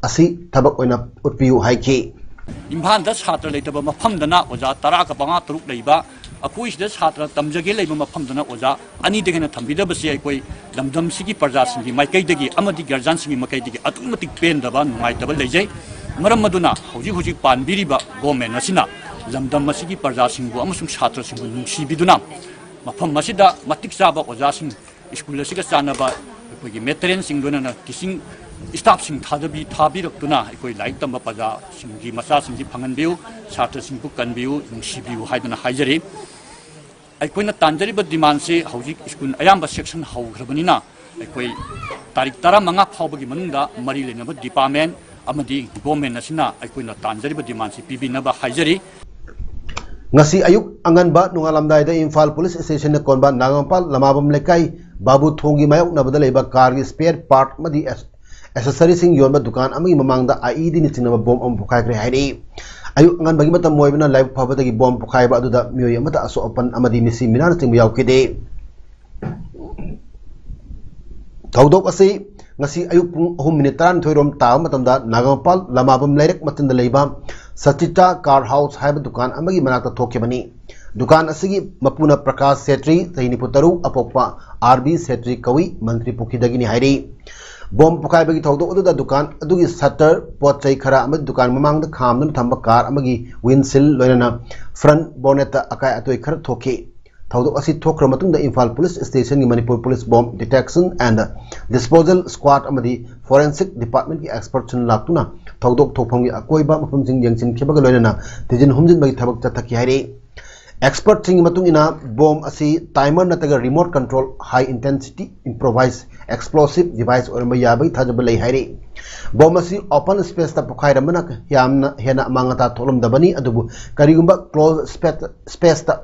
ꯑꯁꯤ ꯊꯕꯛ ꯑꯣꯏꯅ ꯎꯠꯄꯤꯌꯨ ꯍꯥꯏꯈꯤ꯫ ꯏꯝꯐꯥꯜꯗ ꯁꯥꯇ꯭ꯔ ꯂꯩꯇꯕ ꯃꯐꯝꯗꯅ ꯑꯣꯖꯥ ꯇꯔꯥꯒ ꯃꯉꯥ ꯇꯔꯨꯛ ꯂꯩꯕ, ꯑꯩꯈꯣꯏ ꯁꯤꯗ ꯁꯥꯇ꯭ꯔ ꯇꯝꯖꯒꯦ ꯂꯩꯕ ꯃꯐꯝꯗꯅ ꯑꯣꯖꯥ ꯑꯅꯤꯗꯒꯤ ꯍꯦꯟꯅ ꯊꯝꯕꯤꯗꯕꯁꯤ ꯑꯩꯈꯣꯏ ꯂꯝꯗꯝꯁꯤꯒꯤ ꯄ꯭ꯔꯖꯥꯁꯤꯡꯒꯤ ꯃꯥꯏꯀꯩꯗꯒꯤ ꯑꯃꯗꯤ ꯒꯥꯔꯖꯤꯌꯥꯟꯁꯤꯡꯒꯤ ꯃꯥꯏꯀꯩꯗꯒꯤ ꯑꯗꯨꯛꯀꯤ ꯃꯇꯤꯛ ꯄꯦꯟꯗꯕ, ꯅꯨꯡꯉꯥꯏꯇꯕ ꯂꯩꯖꯩ꯫ ꯃꯔꯝ ꯑꯗꯨꯅ ꯍꯧꯖꯤꯛ ꯍꯧꯖꯤꯛ ꯄꯥꯟꯕꯤꯔꯤꯕ ꯒꯣꯔꯃꯦꯟ ꯑꯁꯤꯅ ꯂꯝꯗꯝ ꯑꯁꯤꯒꯤ ꯄ꯭ꯔꯖꯥꯁꯤꯡꯕꯨ ꯑꯃꯁꯨꯡ ꯁꯥꯇ꯭ꯔꯁꯤꯡꯕꯨ ꯅꯨꯡꯁꯤꯕꯤꯗꯨꯅ ꯃꯐꯝ ꯑꯁꯤꯗ ꯃꯇꯤꯛ ꯆꯥꯕ ꯑꯣꯖꯥꯁꯤꯡ, ꯁ꯭ꯀꯨꯜ ꯑꯁꯤꯒ ꯆꯥꯟꯅꯕ ꯑꯩꯈꯣꯏꯒꯤ ꯃꯦꯇꯔꯤꯌꯦꯜꯁꯤꯡ, ꯂꯣꯏꯅꯅ ꯇꯤꯆꯤꯡ ꯁ꯭ꯇꯥꯐꯁꯤꯡ ꯊꯥꯗꯕꯤ-, ꯊꯥꯕꯤꯔꯛꯇꯨꯅ ꯑꯩꯈꯣꯏ ꯂꯥꯏꯔꯤꯛ ꯇꯝꯕ ꯄ꯭ꯔꯖꯥꯁꯤꯡꯒꯤ ꯃꯆꯥꯁꯤꯡꯁꯤ ꯐꯪꯍꯟꯕꯤꯌꯨ, ꯁꯥꯇ꯭ꯔꯁꯤꯡꯕꯨ ꯀꯟꯕꯤꯌꯨ, ꯅꯨꯡꯁꯤꯕꯤꯌꯨ ꯍꯥꯏꯗꯨꯅ ꯍꯥꯏꯖꯔꯤ꯫ ꯑꯩꯈꯣꯏꯅ ꯇꯥꯟꯖꯔꯤꯕ ꯗꯤꯃꯥꯟꯁꯤ ꯍꯧꯖꯤꯛ ꯁ꯭ꯀꯨꯜ ꯑꯌꯥꯝꯕ ꯁꯦꯛꯁꯟ ꯍꯧꯈ꯭ꯔꯕꯅꯤꯅ, ꯑꯩꯈꯣꯏ ꯇꯥꯔꯤꯛ ꯇꯔꯥꯃꯉꯥ ꯐꯥꯎꯕꯒꯤ ꯃꯅꯨꯡꯗ ꯃꯔꯤ ꯂꯩꯅꯕ ꯗꯤꯄꯥꯔꯠꯃꯦꯟ ꯑꯃꯗꯤ ꯒꯣꯔꯃꯦꯟ ꯑꯁꯤꯅ ꯑꯩꯈꯣꯏꯅ ꯇꯥꯟꯖꯔꯤꯕ ꯗꯤꯃꯥꯟꯁꯤ ꯄꯤꯕꯤꯅꯕ ꯍꯥꯏꯖꯔꯤ꯫ ꯉꯁꯤ ꯑꯌꯨꯛ ꯑꯉꯟꯕ ꯅꯣꯡꯉꯥꯜꯂꯝꯗꯥꯏꯗ ꯏꯝꯐꯥꯜ ꯄꯨꯂꯤꯁ ꯁ꯭ꯇꯦꯁꯟꯅ ꯀꯣꯟꯕ ꯅꯥꯒꯥꯃꯄꯥꯜ ꯂꯃꯥꯕꯝ ꯂꯩꯀꯥꯏ ꯕꯥꯕꯨ ꯊꯣꯡꯒꯤ ꯃꯥꯌꯣꯛꯅꯕꯗ ꯂꯩꯕ ꯀꯥꯔꯒꯤ ꯁ꯭ꯄꯦꯌꯔ ꯄꯥꯔꯠ ꯑꯃꯗꯤ ꯑꯦꯁ-, ꯑꯦꯁꯦꯁꯔꯤꯁꯤꯡ ꯌꯣꯟꯕ ꯗꯨꯀꯥꯟ ꯑꯃꯒꯤ ꯃꯃꯥꯡꯗ ꯑꯥꯏꯏꯗꯤꯅ ꯆꯤꯡꯅꯕ ꯕꯣꯝ ꯑꯃ ꯄꯣꯈꯥꯏꯈ꯭ꯔꯦ ꯍꯥꯏꯔꯤ꯫ ꯑꯌꯨꯛ ꯑꯉꯟꯕꯒꯤ ꯃꯇꯝ ꯑꯣꯏꯕꯅ ꯂꯥꯏꯕꯛ ꯐꯕꯗꯒꯤ ꯕꯣꯝ ꯄꯣꯈꯥꯏꯕ ꯑꯗꯨꯗ ꯃꯤꯑꯣꯏ ꯑꯃꯠꯇ ꯑꯁꯣꯛ ꯑꯄꯟ ꯑꯃꯗꯤ ꯃꯤꯁꯤ ꯃꯤꯅꯥꯅꯆꯤꯡꯕ ꯌꯥꯎꯈꯤꯗꯦ꯫ ꯊꯧꯗꯣꯛ ꯑꯁꯤ ꯉꯁꯤ ꯑꯌꯨꯛ ꯄꯨꯡ ꯑꯍꯨꯝ ꯃꯤꯅꯤꯠ ꯇꯔꯥꯅꯤꯊꯣꯏ ꯔꯣꯝ ꯇꯥꯕ ꯃꯇꯝꯗ ꯅꯥꯒꯥꯃꯄꯥꯜ ꯂꯃꯥꯕꯝ ꯂꯩꯔꯛ ꯃꯆꯤꯟꯗ ꯂꯩꯕ ꯁꯆꯤꯇꯥ ꯀꯥꯔ ꯍꯥꯎꯁ ꯍꯥꯏꯕ ꯗꯨꯀꯥꯟ ꯑꯃꯒꯤ ꯃꯅꯥꯛꯇ ꯊꯣꯛꯈꯤꯕꯅꯤ꯫ ꯗꯨꯀꯥꯟ ꯑꯁꯤꯒꯤ ꯃꯄꯨꯅ ꯄ꯭ꯔꯀꯥꯁ ꯁꯦꯇ꯭ꯔꯤ, ꯆꯍꯤ ꯅꯤꯐꯨ ꯇꯔꯨꯛ, ꯑꯄꯣꯛꯄ ꯑꯥꯔ ꯕꯤ ꯁꯦꯇ꯭ꯔꯤ ꯀꯧꯏ, ꯃꯟꯇ꯭ꯔꯤ ꯄꯨꯈ꯭ꯔꯤꯗꯒꯤꯅꯤ ꯍꯥꯏꯔꯤ꯫ ꯕꯣꯝ ꯄꯣꯈꯥꯏꯕꯒꯤ ꯊꯧꯗꯣꯛ ꯑꯗꯨꯗ ꯗꯨꯀꯥꯟ ꯑꯗꯨꯒꯤ ꯁꯠꯇꯔ, ꯄꯣꯠ ꯆꯩ ꯈꯔ ꯑꯃꯗꯤ ꯗꯨꯀꯥꯟ ꯃꯃꯥꯡꯗ ꯈꯥꯝꯗꯨꯅ ꯊꯝꯕ ꯀꯥꯔ ꯑꯃꯒꯤ ꯋꯤꯟꯁꯤꯜ, ꯂꯣꯏꯅꯅ ꯐ꯭ꯔꯟꯠ ꯕꯣꯅꯦꯠꯇ ꯑꯀꯥꯏ ꯑꯇꯣꯏ ꯈꯔ ꯊꯣꯛꯈꯤ꯫ ꯊꯧꯗꯣꯛ ꯑꯁꯤ ꯊꯣꯛꯈ꯭ꯔ ꯃꯇꯨꯡꯗ ꯏꯝꯐꯥꯜ ꯄꯨꯂꯤꯁ ꯁ꯭ꯇꯦꯁꯟꯒꯤ Manipur police bomb detection and disposal squad ꯑꯃꯗꯤ ꯐꯣꯔꯦꯟꯁꯤꯛ ꯗꯤꯄꯥꯔꯠꯃꯦꯟꯠꯀꯤ ꯑꯦꯛꯁꯄꯔꯠꯁꯤꯡ ꯂꯥꯛꯇꯨꯅ ꯊꯧꯗꯣꯛ ꯊꯣꯛꯐꯝꯒꯤ ꯑꯀꯣꯏꯕ ꯃꯐꯝꯁꯤꯡ ꯌꯦꯡꯁꯤꯟꯈꯤꯕꯒ ꯂꯣꯏꯅꯅ ꯊꯤꯖꯤꯟ ꯍꯨꯝꯖꯤꯟꯕꯒꯤ ꯊꯕꯛ ꯆꯠꯊꯈꯤ ꯍꯥꯏꯔꯤ꯫ ꯑꯦꯛꯁꯄꯔꯠꯁꯤꯡꯒꯤ ꯃꯇꯨꯡ ꯏꯟꯅ, ꯕꯣꯝ ꯑꯁꯤ ꯇꯥꯏꯃꯔ ꯅꯠꯇ꯭ꯔꯒ ꯔꯤꯃꯣꯠ ꯀꯟꯇ꯭ꯔꯣꯜ ꯍꯥꯏ ꯏꯟꯇꯦꯟꯁꯤꯇꯤ ꯏꯝꯄ꯭ꯔꯣꯚꯥꯏꯖ ꯑꯦꯛꯁꯄ꯭ꯂꯣꯁꯤꯚ ꯗꯤꯚꯥꯏꯁ ꯑꯣꯏꯔꯝꯕ ꯌꯥꯕꯒꯤ ꯊꯥꯖꯕ ꯂꯩ ꯍꯥꯏꯔꯤ꯫ ꯕꯣꯝ ꯑꯁꯤ ꯑꯣꯄꯟ ꯁ꯭ꯄꯦꯁꯇ ꯄꯣꯈꯥꯏꯔꯝꯕꯅ ꯌꯥꯝꯅ ꯍꯦꯟꯅ ꯑꯃꯥꯡ ꯑꯇꯥ ꯊꯣꯛꯂꯝꯗꯕꯅꯤ, ꯑꯗꯨꯕꯨ ꯀꯔꯤꯒꯨꯝꯕ ꯀ꯭ꯂꯣꯖ ꯁ꯭ꯄꯦꯁ-, ꯁ꯭ꯄꯦꯁꯇ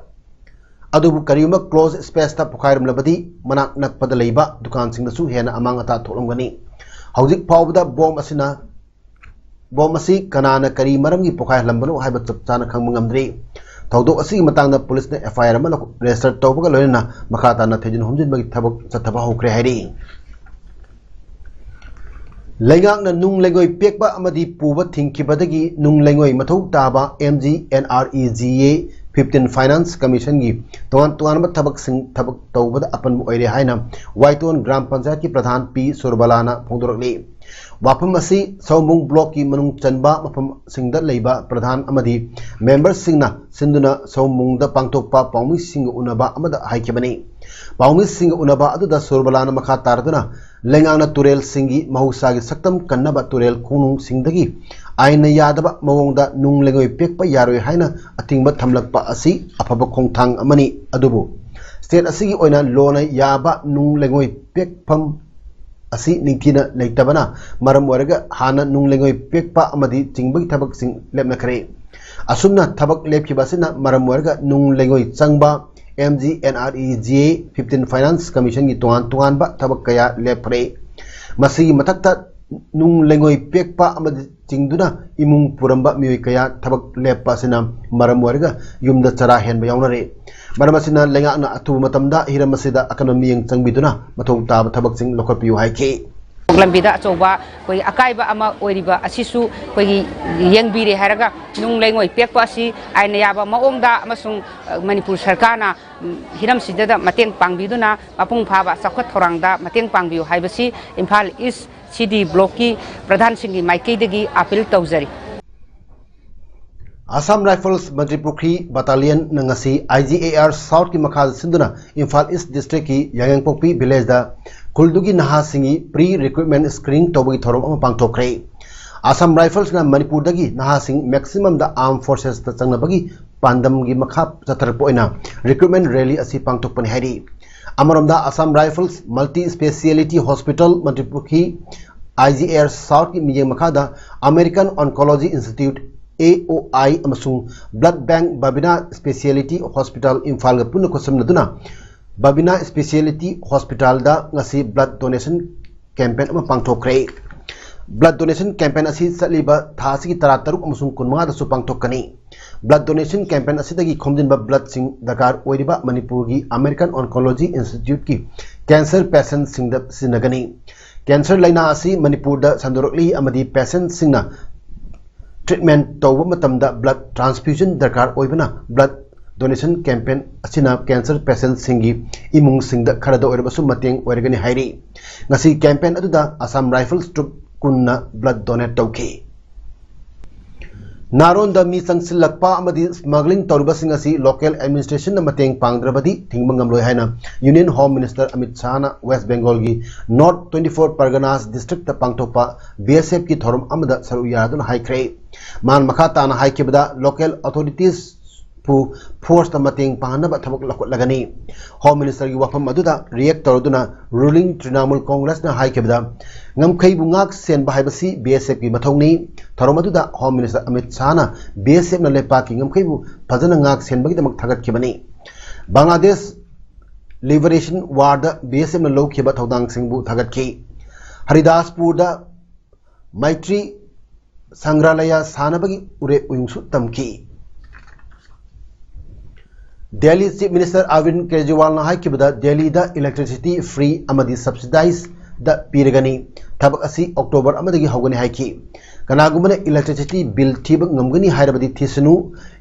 ꯑꯗꯨꯕꯨ ꯀꯔꯤꯒꯨꯝꯕ ꯀ꯭ꯂꯣꯖ ꯁ꯭ꯄꯦꯁꯇ ꯄꯣꯈꯥꯏꯔꯝꯂꯕꯗꯤ ꯃꯅꯥꯛ ꯅꯛꯄꯗ ꯂꯩꯕ ꯗꯨꯀꯥꯟꯁꯤꯡꯗꯁꯨ ꯍꯦꯟꯅ ꯑꯃꯥꯡ ꯑꯇꯥ ꯊꯣꯛꯂꯝꯒꯅꯤ꯫ ꯍꯧꯖꯤꯛ ꯐꯥꯎꯕꯗ ꯕꯣꯝ ꯑꯁꯤꯅ, ꯕꯣꯝ ꯑꯁꯤ ꯀꯅꯥꯅ ꯀꯔꯤ ꯃꯔꯝꯒꯤ ꯄꯣꯈꯥꯏꯍꯜꯂꯝꯕꯅꯣ ꯍꯥꯏꯕ ꯆꯞ ꯆꯥꯅ ꯈꯪꯕ ꯉꯝꯗ꯭ꯔꯤ꯫ ꯊꯧꯗꯣꯛ ꯑꯁꯤꯒꯤ ꯃꯇꯥꯡꯗ ꯄꯨꯂꯤꯁꯅ ꯑꯦꯐ ꯑꯥꯏ ꯑꯥꯔ ꯑꯃ ꯂꯧ-, ꯔꯦꯖꯤꯁꯇꯔ ꯇꯧꯕꯒ ꯂꯣꯏꯅꯅ ꯃꯈꯥ ꯇꯥꯅ ꯊꯤꯖꯤꯟ ꯍꯨꯝꯖꯤꯟꯕꯒꯤ ꯊꯕꯛ ꯆꯠꯊꯕ ꯍꯧꯈ꯭ꯔꯦ ꯍꯥꯏꯔꯤ꯫ ꯂꯩꯉꯥꯛꯅ ꯅꯨꯡ ꯂꯩꯉꯣꯏ ꯄꯦꯛꯄ ꯑꯃꯗꯤ ꯄꯨꯕ ꯊꯤꯡꯈꯤꯕꯗꯒꯤ ꯅꯨꯡ ꯂꯩꯉꯣꯏ ꯃꯊꯧ ꯇꯥꯕ M G N R E G A fifteen finance ꯀꯃꯤꯁꯟꯒꯤ ꯇꯣꯉꯥꯟ ꯇꯣꯉꯥꯟꯕ ꯊꯕꯛꯁꯤꯡ ꯊꯕꯛ ꯇꯧꯕꯗ ꯑꯄꯟꯕ ꯑꯣꯏꯔꯦ ꯍꯥꯏꯅ ꯋꯥꯏꯇꯣꯟ ꯒ꯭ꯔꯥꯝ ꯄꯟꯆꯥꯌꯠꯀꯤ ꯄ꯭ꯔꯙꯥꯟ ꯄꯤ ꯁꯨꯔꯕꯂꯥꯅ ꯐꯣꯡꯗꯣꯔꯛꯂꯤ꯫ ꯋꯥꯐꯝ ꯑꯁꯤ ꯁꯑꯣꯝꯕꯨꯡ ꯕ꯭ꯂꯣꯛꯀꯤ ꯃꯅꯨꯡ ꯆꯟꯕ ꯃꯐꯝꯁꯤꯡꯗ ꯂꯩꯕ ꯄ꯭ꯔꯙꯥꯟ ꯑꯃꯗꯤ ꯃꯦꯝꯕꯔꯁꯤꯡꯅ ꯁꯤꯟꯗꯨꯅ ꯁꯑꯣꯝꯕꯨꯡꯗ ꯄꯥꯡꯊꯣꯛꯄ ꯄꯥꯎꯃꯤꯁꯤꯡꯒ ꯎꯅꯕ ꯑꯃꯗ ꯍꯥꯏꯈꯤꯕꯅꯤ꯫ ꯄꯥꯎꯃꯤꯁꯤꯡꯒ ꯎꯅꯕ ꯑꯗꯨꯗ ꯁꯨꯔꯕꯂꯥꯅ ꯃꯈꯥ ꯇꯥꯔꯗꯨꯅ ꯂꯩꯉꯥꯛꯅ ꯇꯨꯔꯦꯜꯁꯤꯡꯒꯤ ꯃꯍꯧꯁꯥꯒꯤ ꯁꯛꯇꯝ ꯀꯟꯅꯕ ꯇꯨꯔꯦꯜ ꯈꯣꯡꯅꯨꯡꯁꯤꯡꯗꯒꯤ ꯑꯥꯏꯟꯅ ꯌꯥꯗꯕ ꯃꯑꯣꯡꯗ ꯅꯨꯡ ꯂꯩꯉꯣꯏ ꯄꯦꯛꯄ ꯌꯥꯔꯣꯏ ꯍꯥꯏꯅ ꯑꯊꯤꯡꯕ ꯊꯝꯂꯛꯄ ꯑꯁꯤ ꯑꯐꯕ ꯈꯣꯡꯊꯥꯡ ꯑꯃꯅꯤ꯫ ꯑꯗꯨꯕꯨ state ꯑꯁꯤꯒꯤ ꯑꯣꯏꯅ ꯂꯣꯅ ꯌꯥꯕ ꯅꯨꯡ ꯂꯩꯉꯣꯏ ꯄꯦꯛꯐꯝ ꯑꯁꯤ ꯅꯤꯡꯊꯤꯅ ꯂꯩꯇꯕꯅ ꯃꯔꯝ ꯑꯣꯏꯔꯒ ꯍꯥꯟꯅ ꯅꯨꯡ ꯂꯩꯉꯣꯏ ꯄꯦꯛꯄ ꯑꯃꯗꯤ ꯆꯤꯡꯕꯒꯤ ꯊꯕꯛꯁꯤꯡ ꯂꯦꯞꯅꯈ꯭ꯔꯦ꯫ ꯑꯁꯨꯝꯅ ꯊꯕꯛ ꯂꯦꯞꯈꯤꯕ ꯑꯁꯤꯅ ꯃꯔꯝ ꯑꯣꯏꯔꯒ ꯅꯨꯡ ꯂꯩꯉꯣꯏ ꯆꯪꯕ M G N R E G A fifteen Finance Commissionꯒꯤ ꯇꯣꯉꯥꯟ ꯇꯣꯉꯥꯟꯕ ꯊꯕꯛ ꯀꯌꯥ ꯂꯦꯞꯈ꯭ꯔꯦ꯫ ꯃꯁꯤꯒꯤ ꯃꯊꯛꯇ ꯅꯨꯡ ꯂꯩꯉꯣꯏ ꯄꯦꯛꯄ ꯑꯃꯗꯤ ꯆꯤꯡꯗꯨꯅ ꯏꯃꯨꯡ ꯄꯨꯔꯝꯕ ꯃꯤꯑꯣꯏ ꯀꯌꯥ ꯊꯕꯛ ꯂꯦꯞꯄ ꯑꯁꯤꯅ ꯃꯔꯝ ꯑꯣꯏꯔꯒ ꯌꯨꯝꯗ ꯆꯔꯥ ꯍꯦꯟꯕ ꯌꯥꯎꯅꯔꯦ꯫ ꯃꯔꯝ ꯑꯁꯤꯅ ꯂꯩꯉꯥꯛꯅ ꯑꯊꯨꯕ ꯃꯇꯝꯗ ꯍꯤꯔꯝ ꯑꯁꯤꯗ ꯑꯀꯟꯕ ꯃꯤꯠꯌꯦꯡ ꯆꯪꯕꯤꯗꯨꯅ ꯃꯊꯧ ꯇꯥꯕ ꯊꯕꯛꯁꯤꯡ ꯂꯧꯈꯠꯄꯤꯌꯨ ꯍꯥꯏꯈꯤ꯫ ꯂꯝꯕꯤꯗ ꯑꯆꯧꯕ ꯑꯩꯈꯣꯏ ꯑꯀꯥꯏꯕ ꯑꯃ ꯑꯣꯏꯔꯤꯕ ꯑꯁꯤꯁꯨ ꯑꯩꯈꯣꯏꯒꯤ ꯌꯦꯡꯕꯤꯔꯦ ꯍꯥꯏꯔꯒ ꯅꯨꯡ ꯂꯩꯉꯣꯏ ꯄꯦꯛꯄ ꯑꯁꯤ ꯑꯥꯏꯟꯅ ꯌꯥꯕ ꯃꯑꯣꯡꯗ ꯑꯃꯁꯨꯡ ꯃꯅꯤꯄꯨꯔ ꯁꯔꯀꯥꯔꯅ ꯍꯤꯔꯝꯁꯤꯗ ꯃꯇꯦꯡ ꯄꯥꯡꯕꯤꯗꯨꯅ ꯃꯄꯨꯡ ꯐꯥꯕ ꯆꯥꯎꯈꯠ ꯊꯧꯔꯥꯡꯗ ꯃꯇꯦꯡ ꯄꯥꯡꯕꯤꯌꯨ ꯍꯥꯏꯕꯁꯤ ꯏꯝꯐꯥꯜ ꯏꯁ C D blockꯀꯤ ꯄ꯭ꯔꯙꯥꯟꯁꯤꯡꯒꯤ ꯃꯥꯏꯀꯩꯗꯒꯤ ꯑꯥꯄꯤꯜ ꯇꯧꯖꯔꯤ꯫ Assam Rifles ꯃꯟꯇ꯭ꯔꯤꯄꯨꯈ꯭ꯔꯤ Battalionꯅ ꯉꯁꯤ I G A R Southꯀꯤ ꯃꯈꯥꯗ ꯁꯤꯟꯗꯨꯅ Imphal East Districtꯀꯤ ꯌꯥꯉꯦꯡꯄꯣꯛꯄꯤ villageꯗ ꯈꯨꯜꯗꯨꯒꯤ ꯅꯍꯥꯁꯤꯡꯒꯤ pre recruitment screening ꯇꯧꯕꯒꯤ ꯊꯧꯔꯝ ꯑꯃ ꯄꯥꯡꯊꯣꯛꯈ꯭ꯔꯦ꯫ Assam Riflesꯅ ꯃꯅꯤꯄꯨꯔꯗꯒꯤ ꯅꯍꯥꯁꯤꯡ maximumꯗ armed forcesꯇ ꯆꯪꯅꯕꯒꯤ ꯄꯥꯟꯗꯝꯒꯤ ꯃꯈꯥ ꯆꯠꯊꯔꯛꯄ ꯑꯣꯏꯅ recruitment rally ꯑꯁꯤ ꯄꯥꯡꯊꯣꯛꯄꯅꯤ ꯍꯥꯏꯔꯤ꯫ ꯑꯃꯔꯣꯝꯗ Assam Rifles Multi Speciality Hospital Mantripukhri I G A R Southꯀꯤ ꯃꯤꯠꯌꯦꯡ ꯃꯈꯥꯗ American Oncology Institute A O I ꯑꯃꯁꯨꯡ Blood Bank Babina Speciality Hospital ꯏꯝꯐꯥꯜꯒ ꯄꯨꯟꯅ ꯈꯨꯠꯁꯝꯅꯗꯨꯅ Babina Speciality Hospitalꯗ ꯉꯁꯤ blood donation campaign ꯑꯃ ꯄꯥꯡꯊꯣꯛꯈ꯭ꯔꯦ꯫ Blood donation campaign ꯑꯁꯤ ꯆꯠꯂꯤꯕ ꯊꯥ ꯑꯁꯤꯒꯤ ꯇꯔꯥꯇꯔꯨꯛ ꯑꯃꯁꯨꯡ ꯀꯨꯟꯃꯉꯥꯗꯁꯨ ꯄꯥꯡꯊꯣꯛꯀꯅꯤ꯫ Blood donation campaign ꯑꯁꯤꯗꯒꯤ ꯈꯣꯝꯖꯤꯟꯕ bloodꯁꯤꯡ ꯗꯔꯀꯥꯔ ꯑꯣꯏꯔꯤꯕ ꯃꯅꯤꯄꯨꯔꯒꯤ American Oncology Instituteꯀꯤ cancer patientꯁꯤꯡꯗ ꯁꯤꯖꯤꯟꯅꯒꯅꯤ꯫ Cancer ꯂꯥꯏꯅꯥ ꯑꯁꯤ ꯃꯅꯤꯄꯨꯔꯗ ꯁꯟꯗꯣꯔꯛꯂꯤ ꯑꯃꯗꯤ patientꯁꯤꯡꯅ treatment ꯇꯧꯕ ꯃꯇꯝꯗ blood transfusion ꯗꯔꯀꯥꯔ ꯑꯣꯏꯕꯅ blood donation campaign ꯑꯁꯤꯅ cancer patientꯁꯤꯡꯒꯤ ꯏꯃꯨꯡꯁꯤꯡꯗ ꯈꯔꯗ ꯑꯣꯏꯔꯕꯁꯨ ꯃꯇꯦꯡ ꯑꯣꯏꯔꯒꯅꯤ ꯍꯥꯏꯔꯤ꯫ ꯉꯁꯤ campaign ꯑꯗꯨꯗ Assam Rifles troop ꯀꯨꯟꯅ blood donate ꯇꯧꯈꯤ꯫ ꯅꯥꯔꯣꯟꯗ ꯃꯤ ꯆꯪꯁꯤꯜꯂꯛꯄ ꯑꯃꯗꯤ smuggling ꯇꯧꯔꯤꯕꯁꯤꯡ ꯑꯁꯤ local administrationꯅ ꯃꯇꯦꯡ ꯄꯥꯡꯗ꯭ꯔꯕꯗꯤ ꯊꯤꯡꯕ ꯉꯝꯂꯣꯏ ꯍꯥꯏꯅ Union Home Minister Amit ꯁꯥꯍꯅ West Bengalꯒꯤ North twenty four Parganas districtꯇ ꯄꯥꯡꯊꯣꯛꯄ BSFꯀꯤ ꯊꯧꯔꯝ ꯑꯃꯗ ꯁꯔꯨꯛ ꯌꯥꯗꯨꯅ ꯍꯥꯏꯈ꯭ꯔꯦ꯫ ꯃꯥꯅ ꯃꯈꯥ ꯇꯥꯅ ꯍꯥꯏꯈꯤꯕꯗ, local authorities ꯄꯨ forceꯇ ꯃꯇꯦꯡ ꯄꯥꯡꯅꯕ ꯊꯕꯛ ꯂꯧꯈꯠꯂꯒꯅꯤ꯫ Home Ministerꯒꯤ ꯋꯥꯐꯝ ꯑꯗꯨꯗ react ꯇꯧꯔꯗꯨꯅ ruling Trinamool Congressꯅ ꯍꯥꯏꯈꯤꯕꯗ, ꯉꯝꯈꯩꯕꯨ ꯉꯥꯛ ꯁꯦꯟꯕ ꯍꯥꯏꯕꯁꯤ BSFꯀꯤ ꯃꯊꯧꯅꯤ꯫ ꯊꯧꯔꯝ ꯑꯗꯨꯗ Home Minister ꯑꯃꯤꯠ ꯁꯥꯍꯅ BSFꯅ ꯂꯩꯄꯥꯛꯀꯤ ꯉꯝꯈꯩꯕꯨ ꯐꯖꯅ ꯉꯥꯛ ꯁꯦꯟꯕꯒꯤꯗꯃꯛ ꯊꯥꯒꯠꯈꯤꯕꯅꯤ꯫ ꯕꯪꯒ꯭ꯂꯥꯗꯦꯁ Liberation Warꯗ BSFꯅ ꯂꯧꯈꯤꯕ ꯊꯧꯗꯥꯡꯁꯤꯡꯕꯨ ꯊꯥꯒꯠꯈꯤ꯫ ꯍꯔꯤꯗꯥꯁꯄꯨꯔꯗ ꯃꯩꯇ꯭ꯔꯤ ꯁꯪꯒ꯭ꯔꯥꯂꯌ ꯁꯥꯅꯕꯒꯤ ꯎꯔꯦꯞ ꯎꯌꯨꯡꯁꯨ ꯇꯝꯈꯤ꯫ ꯗꯦꯜꯂꯤ Chief Minister Arvind ꯀꯦꯖ꯭ꯔꯤꯋꯥꯜꯅ ꯍꯥꯏꯈꯤꯕꯗ, ꯗꯦꯜꯂꯤꯗ electricity free ꯑꯃꯗꯤ subsidizeꯗ ꯄꯤꯔꯒꯅꯤ꯫ ꯊꯕꯛ ꯑꯁꯤ October ꯑꯃꯗꯒꯤ ꯍꯧꯒꯅꯤ ꯍꯥꯏꯈꯤ꯫ ꯀꯅꯥꯒꯨꯝꯕꯅ electricity bill ꯊꯤꯕ ꯉꯝꯒꯅꯤ ꯍꯥꯏꯔꯕꯗꯤ ꯊꯤꯁꯅꯨ,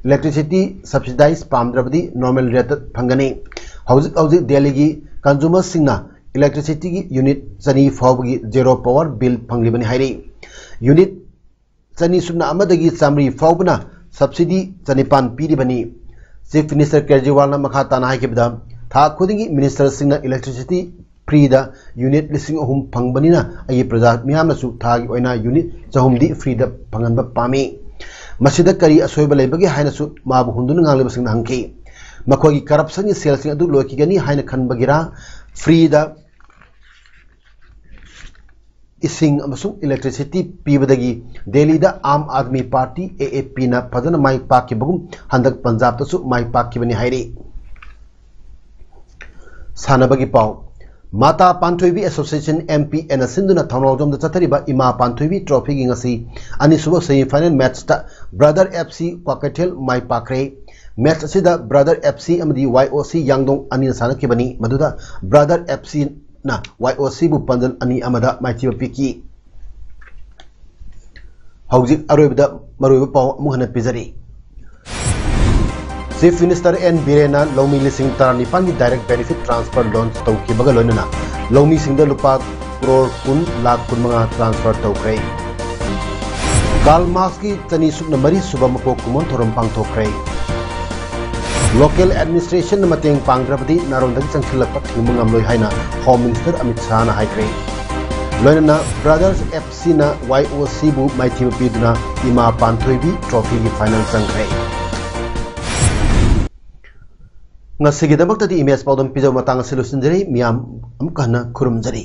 electricity subsidize ꯄꯥꯝꯗ꯭ꯔꯕꯗꯤ normal rateꯇ ꯐꯪꯒꯅꯤ꯫ ꯍꯧꯖꯤꯛ ꯍꯧꯖꯤꯛ ꯗꯦꯜꯂꯤꯒꯤ consumerꯁꯤꯡꯅ electricityꯒꯤ unit ꯆꯅꯤ ꯐꯥꯎꯕꯒꯤ zero power bill ꯐꯪꯂꯤꯕꯅꯤ ꯍꯥꯏꯔꯤ꯫ Unit ꯆꯅꯤ ꯁꯨꯞꯅ ꯑꯃꯗꯒꯤ ꯆꯥꯃꯔꯤ ꯐꯥꯎꯕꯅ subsidy ꯆꯅꯤꯄꯥꯟ ꯄꯤꯔꯤꯕꯅꯤ꯫ Chief Minister ꯀꯦꯖ꯭ꯔꯤꯋꯥꯜꯅ ꯃꯈꯥ ꯇꯥꯅ ꯍꯥꯏꯈꯤꯕꯗ, ꯊꯥ ꯈꯨꯗꯤꯡꯒꯤ ministerꯁꯤꯡꯅ electricity freeꯗ unit ꯂꯤꯁꯤꯡ ꯑꯍꯨꯝ ꯐꯪꯕꯅꯤꯅ ꯑꯩꯒꯤ ꯄ꯭ꯔꯖꯥ ꯃꯤꯌꯥꯝꯅꯁꯨ ꯊꯥꯒꯤ ꯑꯣꯏꯅ unit ꯆꯍꯨꯝꯗꯤ freeꯗ ꯐꯪꯍꯟꯕ ꯄꯥꯝꯃꯤ꯫ ꯃꯁꯤꯗ ꯀꯔꯤ ꯑꯁꯣꯏꯕ ꯂꯩꯕꯒꯦ ꯍꯥꯏꯅꯁꯨ ꯃꯥꯕꯨ ꯍꯨꯟꯗꯨꯅ ꯉꯥꯡꯂꯤꯕꯁꯤꯡꯅ ꯍꯪꯈꯤ꯫ ꯃꯈꯣꯏꯒꯤ corruptionꯒꯤ ꯁꯦꯜꯁꯤꯡ ꯑꯗꯨ ꯂꯣꯏꯈꯤꯒꯅꯤ ꯍꯥꯏꯅ ꯈꯟꯕꯒꯤꯔꯥ? Freeꯗ ꯏꯁꯤꯡ ꯑꯃꯁꯨꯡ electricity ꯄꯤꯕꯗꯒꯤ ꯗꯦꯜꯂꯤꯗ ꯑꯥꯝ ꯑꯥꯗꯃꯤ ꯄꯥꯔꯇꯤ, AAPꯅ ꯐꯖꯅ ꯃꯥꯏ ꯄꯥꯛꯈꯤꯕꯒꯨꯝ ꯍꯟꯗꯛ ꯄꯟꯖꯥꯕꯇꯁꯨ ꯃꯥꯏ ꯄꯥꯛꯈꯤꯕꯅꯤ ꯍꯥꯏꯔꯤ꯫ ꯁꯥꯟꯅꯕꯒꯤ ꯄꯥꯎ꯫ ꯃꯥꯇꯥ ꯄꯥꯟꯊꯣꯏꯕꯤ Association, MPAꯅ ꯁꯤꯟꯗꯨꯅ ꯊꯧꯅꯥꯎꯖꯝꯗ ꯆꯠꯊꯔꯤꯕ ꯏꯃꯥ ꯄꯥꯟꯊꯣꯏꯕꯤ trophyꯒꯤ ꯉꯁꯤ ꯑꯅꯤꯁꯨꯕ semi final matchꯇ Brother FC Kwakeithel ꯃꯥꯏ ꯄꯥꯛꯈ꯭ꯔꯦ꯫ Match ꯑꯁꯤꯗ Brother FC ꯑꯃꯗꯤ YOC ꯌꯥꯡꯗꯣꯡ ꯑꯅꯤꯅ ꯁꯥꯟꯅꯈꯤꯕꯅꯤ, ꯃꯗꯨꯗ Brother FCꯅ YOCꯕꯨ ꯄꯥꯟꯖꯜ ꯑꯅꯤ ꯑꯃꯗ ꯃꯥꯏꯊꯤꯕ ꯄꯤꯈꯤ꯫ ꯍꯧꯖꯤꯛ ꯑꯔꯣꯏꯕꯗ ꯃꯔꯨꯑꯣꯏꯕ ꯄꯥꯎ ꯑꯃꯨꯛ ꯍꯟꯅ ꯄꯤꯖꯔꯤ꯫ Chief Minister N ꯕꯤꯔꯦꯟꯅ ꯂꯧꯃꯤ ꯂꯤꯁꯤꯡ ꯇꯔꯥꯅꯤꯄꯥꯟꯒꯤ direct benefit transfer launch ꯇꯧꯈꯤꯕꯒ ꯂꯣꯏꯅꯅ ꯂꯧꯃꯤꯁꯤꯡꯗ ꯂꯨꯄꯥ ꯀ꯭ꯔꯣꯔ ꯀꯨꯟ ꯂꯥꯈ ꯀꯨꯟꯃꯉꯥ transfer ꯇꯧꯈ꯭ꯔꯦ꯫ ꯀꯥꯔꯜ ꯃꯥꯔꯛꯁꯀꯤ ꯆꯅꯤ ꯁꯨꯞꯅ ꯃꯔꯤ ꯁꯨꯕ ꯃꯄꯣꯛ ꯀꯨꯝꯑꯣꯟ ꯊꯧꯔꯝ ꯄꯥꯡꯊꯣꯛꯈ꯭ꯔꯦ꯫ Local administrationꯅ ꯃꯇꯦꯡ ꯄꯥꯡꯗ꯭ꯔꯕꯗꯤ ꯅꯥꯔꯣꯟꯗꯒꯤ ꯆꯪꯁꯤꯜꯂꯛꯄ ꯊꯤꯡꯕ ꯉꯝꯂꯣꯏ ꯍꯥꯏꯅ Home Minister ꯑꯃꯤꯠ ꯁꯥꯍꯅ ꯍꯥꯏꯈ꯭ꯔꯦ꯫ ꯂꯣꯏꯅꯅ Brothers FCꯅ YOCꯕꯨ ꯃꯥꯏꯊꯤꯕ ꯄꯤꯗꯨꯅ ꯏꯃꯥ ꯄꯥꯟꯊꯣꯏꯕꯤ trophyꯒꯤ final ꯆꯪꯈ꯭ꯔꯦ꯫ ꯉꯁꯤꯒꯤꯗꯃꯛꯇꯗꯤ ꯏꯃꯦꯖ ꯄꯥꯎꯗꯝ ꯄꯤꯖꯕ ꯃꯇꯥꯡ ꯑꯁꯤ ꯂꯣꯏꯁꯤꯟꯖꯔꯤ꯫ ꯃꯤꯌꯥꯝ ꯑꯃꯨꯛ ꯍꯟꯅ ꯈꯨꯔꯨꯝꯖꯔꯤ꯫